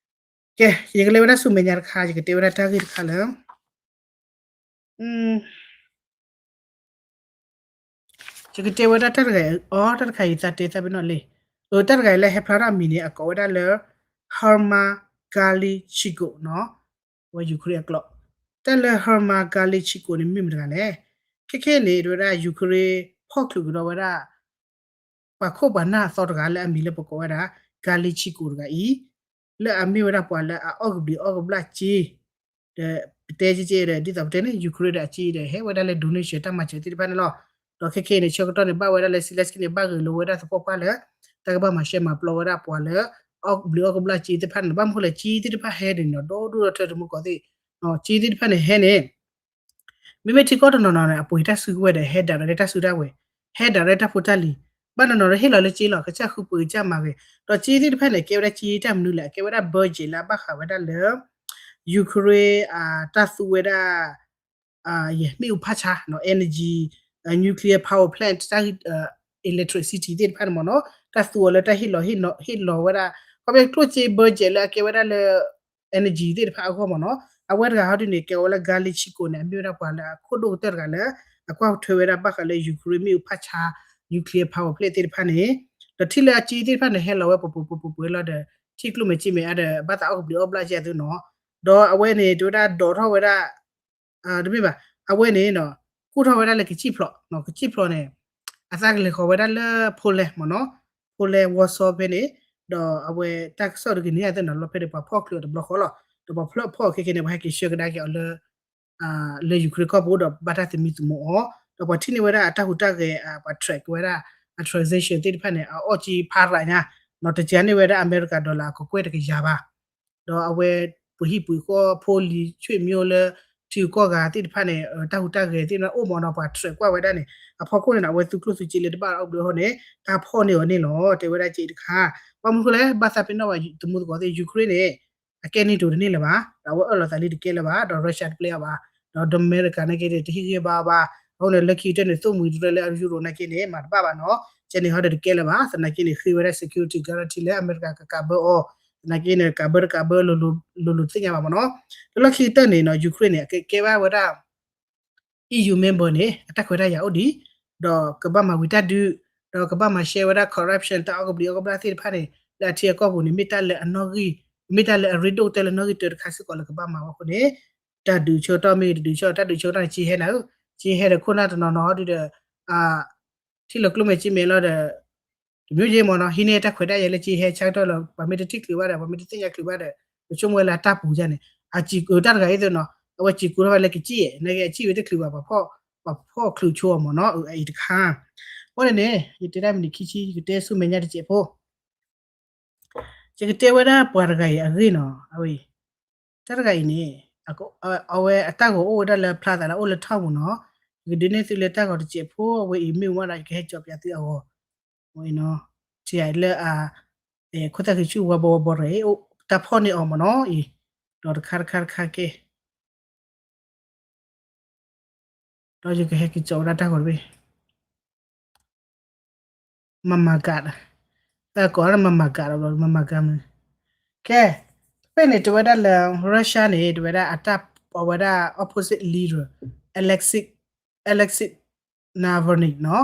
ကဲ ယကလဲၤဝဲဒၣ်ဆူမဲာ်ညါတခါ ယကတဲဝဲဒၣ်တၢ်ဂ့ၢ်တခါလၢ ယကတဲဝဲဒၣ်တၢ်တဂၤအံၤ အီ တၢ်တခါအံၤသးတဲသးပ့ၤနီၣ်လံ, အတၢ်တဂၤအံၤလၢဟဲဖျါထီၣ်အမံၤန့ၣ် အကိးဝဲဒၣ်လၢ Herman Galyashchenko နီၤ, ဝဲ Ukraine အကျိာ်, တၢ်လၢ Herman Galyashchenko န့ၣ် မ့ၢ်မတၤတဂၤလဲၣ်. ခဲခဲန့ၣ် တဲဝဲဒၣ် Ukraine ဖီၣ်ချုးကဒီးဝဲဒၣ် ပှၤခိၣ်ပှၤနၢ်အသီတဂၤလၢအမံၤလၢပကိးဝဲဒၣ် Galyashchenko တဂၤအံၤ, လၢအမ့ၢ်ဝဲဒၣ်ပှၤလၢအအီၣ်ကဘျံးအီၣ်ကဘျၣ်စ့ ဒီးပတဲကဲကဲဒီး ဒ်သိးပတဲန့ၣ် Ukraine ဒီးအစ့ဒီး ဟဲဝဲဒၣ်လၢ donation တၢ်မၤစၢၤသ့ၣ်တဖၣ်န့ၣ်လီၤ. ဒီးခဲခဲအံၤန့ၣ် ဆၢကတီၢ်န့ၣ် ဘၣ်ဝဲဒၣ်လၢ Zelensky န့ၣ် ဘၣ်ဂဲၤလိာ်ဝဲဒၣ်သပှၢ်ပှၢ်လၢ တၢ်ကဘၣ်မၤရှဲမၤပျီဝဲဒၣ်ပှၤလၢ အီၣ်ကဘျံးအီၣ်ကဘျၣ်စ့သ့ၣ်တဖၣ်န့ၣ်လီၤ. ဘၣ်မနုၤဃိလဲၣ် စ့သ့ၣ်တဖၣ်ဟဲန့ၣ်နီၤ ဒီဒိၣ်ဒီထၢတမူကီၢ်သ့ၣ်, စ့သ့ၣ်တဖၣ်န့ၣ်ဟဲန့ၣ် မ့မ့ၢ်ထံကီၢ်တနီၤနီၤန့ၣ် အပှ့ၤတၢ်စုကဝဲၤဒီး ဟဲဒၣ်ရဲၣ်တၢ်စုတၢ်ဝဲၤ, ဟဲဒၣ်ရဲၣ်တၢ်ဖိတၢ်လံၤ, ဘၣ်နီၤနီၤဒီးဟ့ၣ်လီၤလၢစ့လီၤ ကစၢ်ဃုပှ့ၤကစၢ်မၤဂ့ၤ, ဒီးစ့သ့ၣ်တဖၣ်န့ၣ် ကဲဝဲဒၣ်စ့တၢ်မနုၤလဲၣ် အကဲဝဲဒၣ် budget လၢအဘၣ်ဃးဝဲဒၣ်လၢ Ukraine တၢ်သူဝဲဒၣ် မ့ၣ်အူဖးဆါ energy, nuclear power plant, တၢ် electricity သ့ၣ်တဖၣ်န့ၣ်မ့ၢ်နီၤ, တၢ်သူအီၤလၢတၢ်ဟ့ၣ်လီၤ ဟ့ၣ်လီၤဝဲဒၣ် ခီဖျိကျိၣ်စ့ budget လၢအကဲဝဲဒၣ်လၢ energy သ့ၣ်တဖၣ်အဂီၢ်မ့ၢ်နီၤ, အဝဲတဂၤဟီဒ်န့ၣ် ကဲဝဲလၢ Galyashchenko န့ၣ် အမ့ၢ်ဝဲဒၣ်ပှၤလၢအခိၣ်ဒိၣ်ကတၢၢ်တဂၤလၢ အကွၢ်ထွဲဝဲဒၣ်ဘၣ်ဃးလၢ Ukraine မ့ၣ်အူဖးဆါ nuclear power plant သ့ၣ်တဖၣ်န့ၣ်, ဒီးထံၣ်လၢအစ့သ့ၣ်တဖၣ်န့ၣ် ဟဲလီၤဝဲပှဲၤပှဲၤပှဲၤပှဲၤပှဲၤလီၤဒီး ထံၣ်ကျိၣ်မဲာ်စ့မဲာ်အါဒီး ဘၣ်သးအီၣ်ကဘျံးအီၣ်ကဘျၣ်ကဲအသိးနီၤ, ဒီးအဝဲန့ၣ် တဲဝဲဒၣ်ဒိးထီၣ်ဝဲဒၣ် တမ့ၢ်ဘၣ်, အဝဲန့ၣ် ကူၣ်ထီၣ်ဝဲဒၣ်လၢကစံၣ်ဖျိး, ကစံၣ်ဖျိးန့ၣ် အသးကလဲၤဃီၤဝဲဒၣ်လၢ Poland မ့ၢ်နီၤ, Poland Warsaw ဖဲန့ၣ်, ဒီးအဝဲတၢ်ကစီၣ်တဂ့ၤန့ၣ် အသ့ၣ်နီၤလီၤဖဲန့ၣ် ပှၤဖီၣ်ချုးအီၤတဘျီဃီလီၤ, ဒီးပှၤဖီၣ်အီၤခဲခဲန့ၣ် ပှၤဟဲက့ၤဆှၢကဒါက့ၤအီၤလၢ လၢ Ukraine ကီၢ်ပူၤဒီး ဘၣ်တၢ်သမံသမိးအီၤ, ဒီးပှၤထံၣ်န့ၢ်ဝဲဒၣ်အတၢ်ဟူးတၢ်ဂဲၤ ပှၤ track ဝဲဒၣ် အ transaction သ့ၣ်တဖၣ်န့ၣ် အအီၣ်စ့ဖးရးညါ, နီၤတကးန့ၢ်ဝဲဒၣ်အမဲရကၤ dollar အကကွဲၢ်တကယၤဘၣ် ဒီးအဝဲ ပှ့ၤဟံၣ်ပှ့ၤဃီဖိလံၤဆွေမျိုးလၢ ထံဂုၤကီၢ်ဂၤသ့ၣ်တဖၣ်န့ၣ် တၢ်ဟူးတၢ်ဂဲၤသ့ၣ်တဖၣ်အိၣ်မ့ၢ်နီၤ, ပှၤ track ကွၢ်ဝဲဒၣ်န့ၣ် အဖီခိၣ်န့ၣ်နီၤ အဝဲသူကျိၣ်သူစ့လၢတဘၣ်အီၣ်ဘျီဃီန့ၣ် တၢ်ဖီၣ်န့ၢ်အီၤန့ၣ်လီၤ တဲဝဲဒၣ်ကဲတခါ, ဘၣ်မနုၤဃိလဲၣ် ဘၣ်သးပ့ၤနီၣ်ဘၣ် သမူသကိးသ့ၣ် Ukraine န့ၣ် အကဲ NATO တန့ၢ်လၢၤဘၣ်, ဒီးအဝဲအၢၣ်လီၤသးလံတကဲလၢၤဘၣ်, ဒီး Russia တပျဲအီၤဘၣ်, ဒီးအမဲရကၤန့ၣ်က့န့ၣ် တဟ့ၣ်ဂံၢ်ဘါအီၤဘၣ်, အဃိန့ၣ် လၢခံကတၢၢ်န့ၣ် သိၣ်မှံၤတရၢလၢအ Europe နာ်က့န့ၣ် မၤတဘၣ်ဘၣ်နီၤ, ကဲန့ၣ်ဟီဒီးတကဲလၢၤဘၣ်, သနာ်က့န့ၣ် ဃ့ဝဲဒၣ် security guarantee လၢအမဲရကၤကကးဘၢအီၤ, သနာ်က့န့ၣ် ကးဘၢတကးဘၢ လိၤလိၤသ့ၣ်ညါဘၣ်မ့ၢ်နီၤ, လၢလီၢ်ခံကတၢၢ်န့ၣ်နီၤ Ukraine န့ၣ် အကကဲဘၣ်ဝဲဒၣ် EU member န့ၣ် အတၢ်ခွဲးတၢ်ယာ်အိၣ်ဒံး, ဒီးကဘၣ်မၤဝံၤတၢ်ဒုး, ဒီးကဘၣ်မၤရှဲဝဲဒၣ် corruption တၢ်အီၣ်ကဘျံးအီၣ်ကဘျၣ်သ့ၣ်တဖၣ်န့ၣ် လၢအထံအကီၢ်ပူၤန့ၣ် မ့ၢ်တၢ်လၢအနီၣ်ဂံၢ်, မ့ၢ်တၢ်လၢအရ့ဒိၣ်ကတၢၢ်လၢနီၣ်ဂံၢ်တၢတခါစ့ၢ်ကီးလၢကဘၣ်မၤဝဲအဃိန့ၣ်, တၢ်ဒုးဆၢကတီၢ်မ့ၢ်ဂ့ၤ တဒုးဆၢကတီၢ် တၢ်ဒုးဆၢကတီၢ်န့ၣ် စ့ဟဲနၤဧၢ, စ့ဟဲဒီးခိၣ်နၢ်တနီၤနီၤဟီဒုဒီး ထံၣ်လီၤကျိၣ်မဲာ်စ့မဲာ်လီၤဒီး တမျိုးယဲမ့ၢ်နီၤ ဟံးန့ၢ်တၢ်ခွဲးတၢ်ယာ်လၢစ့ဟဲဆၢကတီၢ်လီၤ, ပှၤမ့ၢ်တထံၣ်ချုးဘၣ်ဒီး ပှၤမ့ၢ်တသ့ၣ်ညါချုးဘၣ်ဒီး ပဆိကမိၣ်ဝဲလၢအတၢ်ပူၤယါန့ၣ် အစံးကတၢ်တဂၤအံၤသ့ၣ်နီၤ အဝဲစံးကူထီၣ်ဝဲလၢကစ့ၣ် နာ်က့အစံးဝဲတချုးဘၣ် ပှၤဖီၣ်ချုးဆိအီၤမ့ၢ်နီၤ အအံၤတခါ, အဃိန့ၣ်န့ၣ် ယတဲဒၣ်မံးနံးခံဆံ ယကတဲဆူမဲာ်ညါတစဲးဖိ ယကတဲဝဲဒၣ်ပှၤတဂၤအံၤအဂ့ၢ်နီၤ အဝဲ တၢ်တဂၤအံၤန့ၣ် အဝဲအတၢ်ဂီၤအိၣ်ဝဲဒၣ်လၢဖျါသးလၢအိၣ်လၢထီၣ်ပူၤနီၤ, ယကဒုးနဲၣ်သုလၢတၢ်ဂီၤတစဲးဖိ အဝဲအံၤမ့ၢ်ဝဲဒၣ် ယကဟဲကၠီပၠးသုအဂီၤ, ထံလၢ ခိၣ်သၣ်ဃံဆူဝါဘီဝါဘီတဂၤအံၤ တၢ်ဖီၣ်န့ၢ်အီၤမ့ၢ်နီၤအံၤ, ဒီးတခါတခါတခါကဲ ဒီးယကဟဲက့ၤကၠီဝဲဒၣ်တၢ်ဂီၤတဘ့ၣ် မမၤကးဒီး တၢ်ကိးဒၣ်မမၤကးဒီး မမၤကးမ့ၢ်, ကဲ ဖဲန့ၣ် တဝဲဒၣ်လၢ Russia န့ၣ် တဝဲဒၣ်အတၢ် အဝဲဒၣ် opposite leader Alexei Alexei Navalny နီၤ,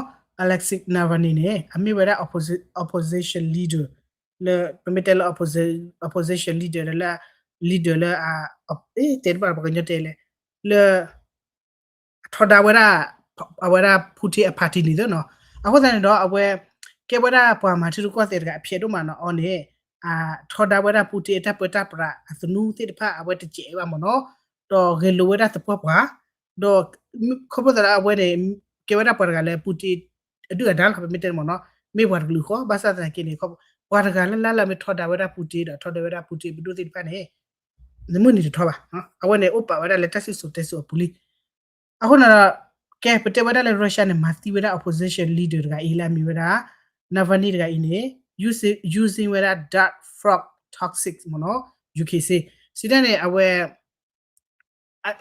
Alexei Navalny န့ၣ် အမ့ၢ်ဝဲဒၣ် opposition leader လၢ ပမ့ၢ်တဲလၢ opposition leader လၢ leader လၢ တဲတဘၣ်ပှၤကညီတဲလဲၣ် လၢ အထီဒါဝဲဒၣ် အဝဲဒၣ် Putin အ party န့ၣ်သ့နီၤ. အဃိသတးန့ၣ်ဒီး အဝဲ ကဲဝဲဒၣ်ပှၤမၤထံရူၢ်ကီၢ်သဲးတဂၤအဖျဲးဒိၣ်မးနီၤ အီၤန့ၣ် ထီဒါဝဲဒၣ် Putin အတၢ်ပၢတၢ်ပြးအသနူသ့ၣ်တဖၣ် အဝဲတစဲးဘၣ်မ့ၢ်နီၤ, ဒီးဂဲၤလိာ်ဝဲဒၣ်သပှၢ်ပှၢ်, ဒီး ခီဖျိသးလၢအဝဲန့ၣ် ကဲဝဲဒၣ်ပှၤတဂၤလၢ Putin အဒုၣ်အဒါလီၤ ပမ့ၢ်တဲမ့ၢ်နီၤ, မ့ၢ်ပှၤတကလုာ်ဃီ ဘၣ်ဆၣ်သနာ်က့န့ၣ် ပှၤတဂၤလၢ်လၢ်လၢမ့ၢ်ထီဒါဝဲဒၣ် Putin ဒီးထီဒါဝဲဒၣ် Putin ပဒိၣ်သ့ၣ်တဖၣ်န့ၣ် နမုၢ်နံၤတထီဘၣ်. အဝဲန့ၣ်အိၣ်ပာ်ဝဲဒၣ်လၢတၢ်စံၣ်စိၤတဲစိၤအပူၤလံ. အဃိန့ၣ်ဒီး ကဲပတဲဝဲဒၣ်လၢ Russia န့ၣ် မၤသံဝဲဒၣ် opposition leader တဂၤအံၤလၢအမ့ၢ်ဝဲဒၣ် Navalny တဂၤအံၤန့ၣ် using ဝဲဒၣ် dark frog toxic မ့ၢ်နီၤ ယူၤခ့စ့ စံးတၢ်န့ၣ် အဝဲ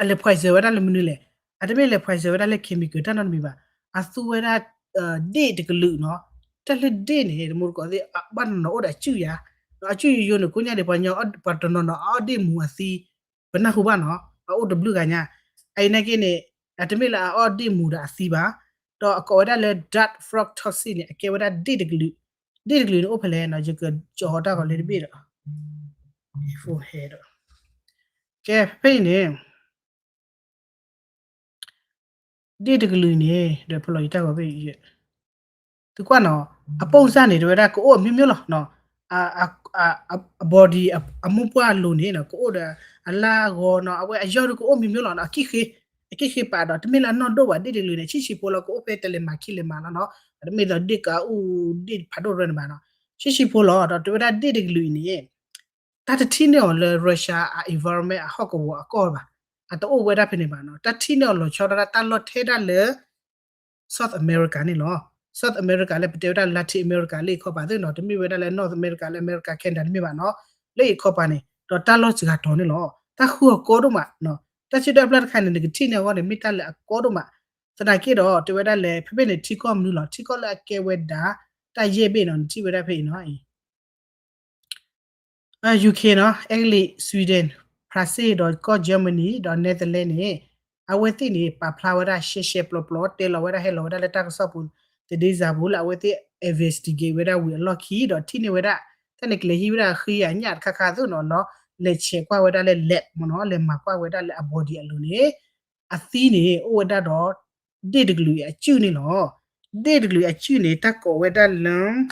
အလဲၤ poison ဝဲဒၣ်လၢမနုၤလဲၣ်. အတမ့ၢ်လဲၤ poison ဝဲဒၣ်လၢ chemical တၢ်နီတမံၤဘၣ်. အသူဝဲဒၣ် ဒ့ၣ်တကလုာ်နီၤ. တၢ်လၢဒ့ၣ်န့ၣ် တမူတကိးသ့ၣ် ဘၣ်တနီၤနီၤအိၣ်ဒီးအစုၣ်ယၤ, အစုၣ်ယိယိန့ၣ် ကိးညါဒံး ပှၤညီ ပှၤတနီၤနီၤအအီၣ်ဒ့ၣ်မူၤအသံ ပနၢ်ဟူဘၣ်နီၤ အအိၣ်တဘျုးဂၤညါ. အအံၤနာ်က့န့ၣ် အတမ့ၢ်လၢအအီၣ်ဒ့ၣ်မူၤဒီးအသံဘၣ်. ဒီးအကိးဝဲဒၣ်လၢ dark frog toxic န့ၣ် အကဲဝဲဒၣ်ဒ့ၣ်တကလုာ်, ဒ့ၣ်တကလုာ်န့ၣ်အိၣ်ဖဲလဲၣ်နီၤ ယကကၠီၤဟီတၢ်ဂီၤလၢတဘ့ၣ်ဒီး ကဲဖဲအံၤန့ၣ် ဒ့ၣ်တကလုာ်န့ၣ် ဒီးဖဲလီၤယတၢ်ဂီၤဖဲအံၤ သုကွၢ်နီၤ အပိၢ်စၢ်န့ၣ် တဲဝဲဒၣ်ကအိၣ်အမျိုးမျိုးလီၤ. အ body အမိၢ်ပှၢ်အလိၤန့ၣ်နီၤ ကအိၣ်ဒီးအလၢ်အဂီၤနီၤ အဝဲအယီၢ်ဒုးကအိၣ်မျိုးမျိုးလီၤနီၤ အကံၣ်ဃ့ အကံၣ်ဃ့ပာ်ဒီး တမ့ၢ်လၢအနီၢ်ဒိၣ်ဘၣ် ဒ့ၣ်တကလုာ်န့ၣ် ဆံးဆံးဖိလီၤ ကအိၣ်ဖဲတလဲၤမၤခံလဲၤမၤလီၤနီၤ တမ့ၢ်သိးဒ့ၣ်ကအူၣ် ဒ့ၣ်ဖးဒိၣ်ရၢန့ၣ်ဘၣ်နီၤ ဆံးဆံးဖိလီၤ ဒီးတဲဝဲဒၣ်ဒ့ၣ်တကလုာ်အံၤန့ၣ် တၢ်တထံၣ်န့ၢ်အီၤလၢ Russia အ environment အဟီၣ်ကဝီၤအကီၢ်ဘၣ် အတအိၣ်ဝဲဒၣ်ဖဲန့ၣ်ဘၣ်နီၤ တၢ်ထံၣ်န့ၢ်အီၤလီၤဆီဒၣ်တၢ်လီၢ်ထဲဒၣ်လၢ South America န့ၣ်လီၤ. South America လၢပတဲဝဲဒၣ် Latin America လၢအံၤခီပၤသ့ၣ်နီၤ တမ့ၢ်ဝဲဒၣ်လၢ North America လၢ America Canada တမ့ၢ်ဘၣ်နီၤ လၢအံၤခီပၤန့ၣ် ဒီးတၢ်လီၢ်စှၤကတီၤန့ၣ်လီၤ တၢ်ဃုအီၤကီဒိၣ်မး တၢ်စုၣ်တၢ်ပျၢ်တခါန့ၣ် နကထံၣ်န့ၢ်အဂီၢ်န့ၣ် မ့ၢ်တၢ်လၢအကီဒိၣ်မး သနာ်က့ဒီး တဲဝဲဒၣ်လၢ ဖဲဖဲန့ၣ် ထံကီၢ်မနုၤလီၤ ထံကီၢ်လၢအကဲဝဲဒၣ် တၢ်ယဲၢ်ဘ့ၣ်နီၤ နထံၣ်ဝဲဒၣ်ဖဲအံၤနီၤ UK နီၤ အဲကလံး Sweden France ဒီးကီၢ် Germany ဒီး Netherlands န့ၣ် အဝဲသ့ၣ်န့ၣ် ပာ်ဖျါဝဲဒၣ်ရှဲရှဲပျီပျီ တဲလီၤဝဲဒၣ်ဟဲလီၤဝဲဒၣ်လၢတၢ်ကစီၣ်ပူၤ တဒ့စၢ်ပူၤလၢအဝဲသ့ၣ် investigate ဝဲဒၣ်ဝံၤအလီၢ်ခံ ဒီးထံၣ်န့ၢ်ဝဲဒၣ် တၢ်န့ၣ်ကလဲၤဟံးဝဲဒၣ်ဃံအညၣ်တခါခါသိးနီၤလီၤ လဲၤဆဲးကွၢ်ဝဲဒၣ်လၢ lab မ့ၢ်နီၤ လဲၤမၤကွၢ်ဝဲဒၣ်လၢအ body အလိၤန့ၣ် အသံန့ၣ် အိၣ်ဝဲဒၣ်ဒီး ဒ့ၣ်တကလုာ်အံၤအစုၣ်န့ၣ်လီၤ. ဒ့ၣ်တကလုာ်အံၤအစုၣ်န့ၣ် တၢ်ကိးဝဲဒၣ်လၢ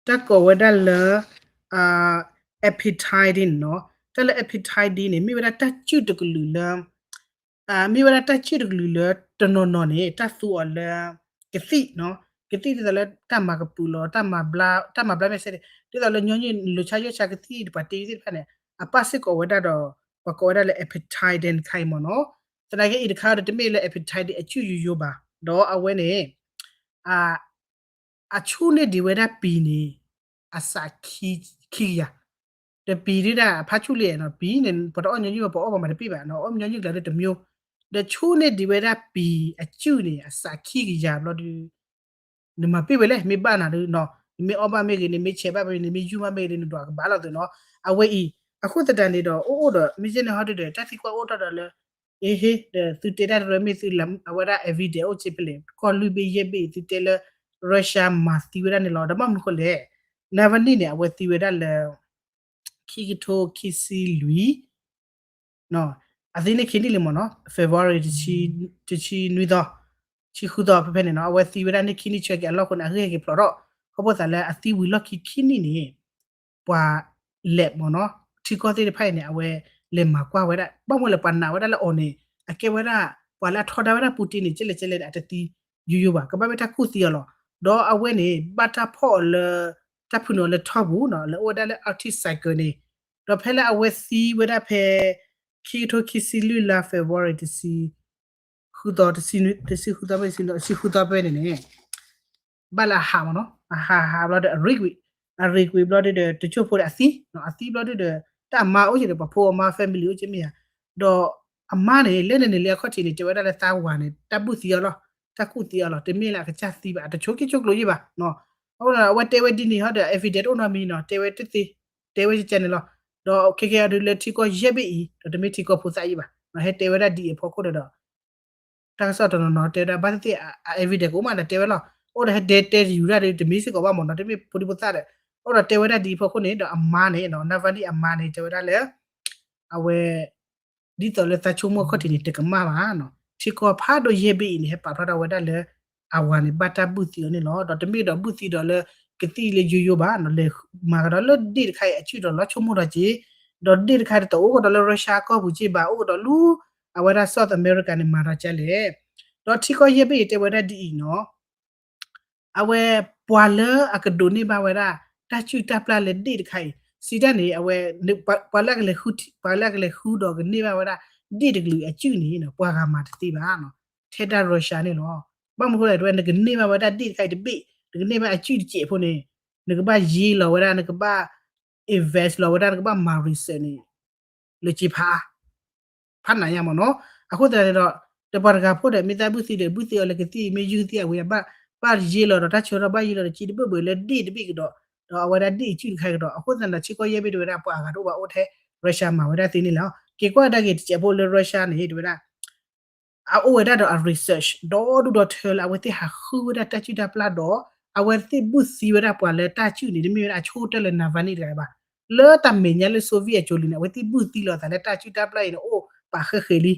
တၢ်ကိးဝဲဒၣ်လၢ hepatite နီၤ. တၢ်လၢ hepatite န့ၣ် မ့ၢ်ဝဲဒၣ်တၢ်စုၣ်တကလုာ်လၢ မ့ၢ်ဝဲဒၣ်တၢ်စုၣ်တကလုာ်လၢတနီၤနီၤန့ၣ် တၢ်သူအီၤလၢ ကသံၣ်နီၤ. ကသံၣ်ဒ်သိးလၢတၢ်မၤကပုာ်လီၤ တၢ်မၤဘျါ တၢ်မၤဘျါမ့ၢ်စဲန့ၣ် ဒ်သိးလၢညီနုၢ်လိၤဆါယိၣ်ဆါကသံၣ် ပှၤတ့သ့ၣ်တဖၣ်န့ၣ် အပၣ်စ့ၢ်ကီးဝဲဒၣ်ဒီး ပှၤကိးဝဲဒၣ်လၢ hepatite တခါအံၤမ့ၢ်နီၤ. သနာ်က့အံၤတခါဒီးတမ့ၢ်လၢ hepatite အစုၣ်ယိယိဘၣ်. ဒီးအဝဲန့ၣ် အဆူၣ်န့ၢ်ဒံးဝဲဒၣ်ပံၤန့ၣ် အစးခံကယၤ ဒီးပံၤဒုဒၣ်ဖးဆူၣ်လံနီၤ ပံၤန့ၣ် ပတအီၣ်ညီနုၢ် ပအီၣ်ပှၤမၤတပ့ၢ်ဘၣ်နီၤ အီၣ်ညီနုၢ်ကျါဒီးတမျိုး ဒီးဆူၣ်န့ၢ်ဒံးဝဲဒၣ်ပံၤအစုၣ်န့ၣ် အစးခံကယၤဘျီဒီး နမၤပ့ၢ်ဝဲလဲၣ် မ့ၢ်ဘၣ်နၤဒီးနီၤ နမ့ၢ်အီၣ်ဘၣ်မ့ၢ်ဂ့ၤ နမ့ၢ်ဆဲးဘၣ်မ့ၢ်ဂ့ၤ နမ့ၢ်ယူၢ်ဘၣ်မ့ၢ်ဂ့ၤဒီး နဒွးကဘၣ်လီၤသုနီၤ အဝဲအံၤ အဃိသတးန့ၣ်ဒီး အိၣ်အိၣ်ဒီး မ့ၢ်ကဲန့ၣ်ဟီဒုဒီး တၢ်သံကွၢ်အိၣ်ထီၣ်ဒီးလၢ အ့ဟ့ ဒီးသုတဲတၢ်တရၢမ့ၢ်သုလၢ အဝဲဒၣ် evidence အိၣ်က့ဖဲလဲၣ် ကီၢ်လွံၢ်ဘ့ၣ်ယဲၢ်ဘ့ၣ်အံၤ သုတဲလၢ Russia မၤသံဝဲဒၣ်န့ၣ်လီၤ ဒီးဘၣ်မနုၤဃိလဲၣ် Navalny န့ၣ် အဝဲသံဝဲဒၣ်လၢ ခံကထိခံဆံလွံၢ် အသံန့ၢ်ခံနံၣ်လံမ့ၢ်နီၤ February တဆံနွံသီ ဆံဃုသီဖဲဖဲန့ၣ်နီၤ အဝဲသံဝဲဒၣ်န့ၢ်ခံနံၣ်ဆၢက့ၤအလီၢ်ဃိန့ၣ် အဂ့ၢ်က့ၤဖျိးထီၣ် ခီဖျိသးလၢအသံဝံၤလီၢ်ခံခံနံၣ်န့ၣ် ပှၤ lab မ့ၢ်နီၤ ထံကီၢ်သ့ၣ်တဖၣ်အံၤန့ၣ် အဝဲလဲၤမၤကွၢ်ဝဲဒၣ် ဘၣ်မနုၤလဲၣ် ပှၤနာ်ဝဲဒၣ်လၢအီၤန့ၣ် အကဲဝဲဒၣ် ပှၤလၢအထီဒါဝဲဒၣ် Putin န့ၣ် ကဲလဲၣ်ကဲလဲၣ်န့ၣ် အတသံယိယိဘၣ် ကဘၣ်မ့ၢ်တၢ်ကူၣ်သံအီၤလီၤ ဒီးအဝဲန့ၣ် ဘၣ်တၢ်ဖီၣ်အီၤလၢ တၢ်ဖုၣ်န့ၢ်အီၤလၢထီပူၤနီၤ လၢအိၣ်ဝဲဒၣ်လၢ Arctic Circle န့ၣ် ဒီးဖဲလၢအဝဲသံဝဲဒၣ်ဖဲ ခံကထိခံဆံလွံၢ်လါ February တဆံ ဃုသီ တဆံဃုသီဖဲ တဆံဃုသီဖဲန့ၣ်န့ၣ် ဘၣ်လၢအဟးမ့ၢ်နီၤ အဟးဟးဘျီဒီး အရ့ကွံာ် အရ့ကွံာ်ဘျီဒီး တစိၢ်ဖိဒီးအသံ အသံဘျီဒီး တၢ်အမါအိၣ်က့ၤဒီး ပှၤဖိအမါ family အိၣ်က့ၤမ့ၢ်ဧါ ဒီးအမါန့ၣ် လဲၤန့ၣ်န့ၣ်လၢအခီၣ်ထံးန့ၣ် တဲဝဲဒၣ်လၢသးဝၤန့ၣ် တၢ်ဘူၣ်သံအီၤလီၤ တၢ်ကူၣ်သံအီၤလီၤ တမ့ၢ်လၢအကစၢ်သံဘၣ် အတဆိးက့ဆိးကျိးယံာ်ဘၣ် အဃိအဝဲတဲဝဲဒ်န့ၣ်ဟီဒီး evidence တအိၣ်နီတမံၤနီၤ တဲဝဲတသ့ တဲဝဲကကဲန့ၣ်လီၤ ဒီးခဲကဲအဒုးလၢထံကီၢ်ယဲၢ်ဘ့ၣ်အံၤ ဒီးတမ့ၢ်ထံကီၢ်ဖိသၣ်ယံာ်ဘၣ် ဟဲတဲဝဲဒၣ်ဒ်အံၤအဖီခိၣ်ဒီး တၢ်ကစီၣ်တနီၤနီၤတဲဝဲဒၣ် ဘၣ်သ့ၣ်သ့ၣ် အ evidence ကအိၣ်မးဒီးတဲဝဲလီၤ အိၣ်ဒီးဟဲဒဲတဲယူၤတၢ်ဒီးတမ့ၢ်စ့ၢ်ကီးဘၣ်မ့ၢ်နီၤ, တမ့ၢ်ဖိဒံဖိသၣ်ဒီး အိၣ်ဒီးတဲဝဲဒၣ်ဒ်အံၤအဖီခိၣ်န့ၣ် ဒီးအမါန့ၣ်နီၤ Navalny အမါန့ၣ် တဲဝဲဒၣ်လၢ အဝဲ ဒ်သိးလၢသးဆိကမိၣ်အခီၣ်ထံးန့ၣ် တကမၣ်ဘၣ်နီၤ, ထံကီၢ်ဖးဒိၣ်ယဲၢ်ဘ့ၣ်အံၤန့ၣ် ဟဲပာ်ဖျါထီၣ်ဝဲဒၣ်လၢ အဝၤန့ၣ် ဘၣ်တၢ်ဘူၣ်သံအီၤန့ၣ်လီၤ. ဒီးတမ့ၢ်ဒီးဘူၣ်သံဒီးလၢ ကသံၣ်လၢယိယိဘၣ်နီၤ, လဲၤမၤကဒီးလၢဒ့ၣ်တခါအံၤအစုၣ်ဒီးလီၤဆိကမိၣ်ဒီးက့ၤ, ဒီးဒ့ၣ်တခါတအိၣ်ကဒီးလၢ Russia ကီၢ်ပူၤက့ၤဘၣ်, အိၣ်ကဒီးလၢ အဝဲဒၣ် South America န့ၣ် မၤဒီးကလဲၣ်. ဒီးထံကီၢ်ယဲၢ်ဘ့ၣ်အံၤတဲဝဲဒၣ်ဒ်အံၤနီၤ အဝဲပှၤလၢအကဒိးန့ၢ်ဘၣ်ဝဲဒၣ် တၢ်စုၣ်တၢ်ပျၢ်လၢဒ့ၣ်တခါအံၤ စံးတၢ်န့ၣ် အဝဲ ပှၤလၢအကလဲၤဃု ပှၤလၢအကလဲၤဃုဒီးကန့ၢ်ဘၣ်ဝဲဒၣ် ဒ့ၣ်တကလုာ်အစုၣ်န့ၣ် ပှၤဂၤမၤတသ့ဘၣ်နီၤ, ထဲဒၣ် Russia န့ၣ်လီၤ. ဘၣ်မနုၤဃိလဲၣ် တဝဲ နကန့ၢ်ဘၣ်ဝဲဒၣ်ဒ့ၣ်တခါအံၤတဘ့ၣ် နကန့ၢ်ဘၣ်အစုၣ်တစဲးဖိန့ၣ် နကဘၣ်ယ့လီၤဝဲဒၣ် နကဘၣ် invest လီၤဝဲဒၣ် နကဘၣ်မၤ research န့ၣ် လၢက့ဖး ဖးနးညါမ့ၢ်နီၤ. အဃိသတးန့ၣ်ဒီး တပှၤတဂၤဖိဒီး မ့ၢ်သးဘူၣ်သံဒီး ဘူၣ်သံအီၤလၢကသံၣ် မ့ၢ်ယုၢ်သံၣ်အဝဲ ဘၣ်ယ့လီၤဒီးတၢ်ဆၢထီၣ် ဘၣ်ယ့လီၤဒီးက့တဘၢၣ်ဘၢၣ်လၢဒ့ၣ်တဘ့ၣ်ကဒီး ဒီးအဝဲဒၣ်ဒ့ၣ်အစုၣ်တခါကဒီး အဃိသတးဒီး ထံကီၢ်ယဲၢ်ဘ့ၣ်တဝဲဒၣ် ပှၤအဂၤတအိၣ်ဘၣ်အိၣ်ထဲ Russia မၤဝဲဒၣ်သ့န့ၣ်လီၤ. က့ၤကွၢ်ဒၣ်က့ၤတစဲးဖိလၢ Russia န့ၣ် တဝဲဒၣ် အအိၣ်ဝဲဒၣ်ဒီးအ research ဒီဒူၣ်ဒီထၢလၢအဝဲသ့ၣ်ဟးဃုဝဲဒၣ်တၢ်စုၣ်တၢ်ပျၢ်ဒီး အဝဲသ့ၣ်ဘူၣ်သံဝဲဒၣ်ပှၤလၢတၢ်စုၣ်န့ၣ် တမ့ၢ်ဝဲဒၣ်အဆိကတၢၢ်လၢ Navalny တဂၤဘၣ်. လၢတၢ်မဲာ်ညါလၢ Soviet အစိၤလံန့ၣ် အဝဲသ့ၣ်ဘူၣ်သံလီၤအသးလၢတၢ်စုၣ်တၢ်ပျၢ်အံၤန့ၣ် အိၣ်ပာ်ဃဲဃဲလံ.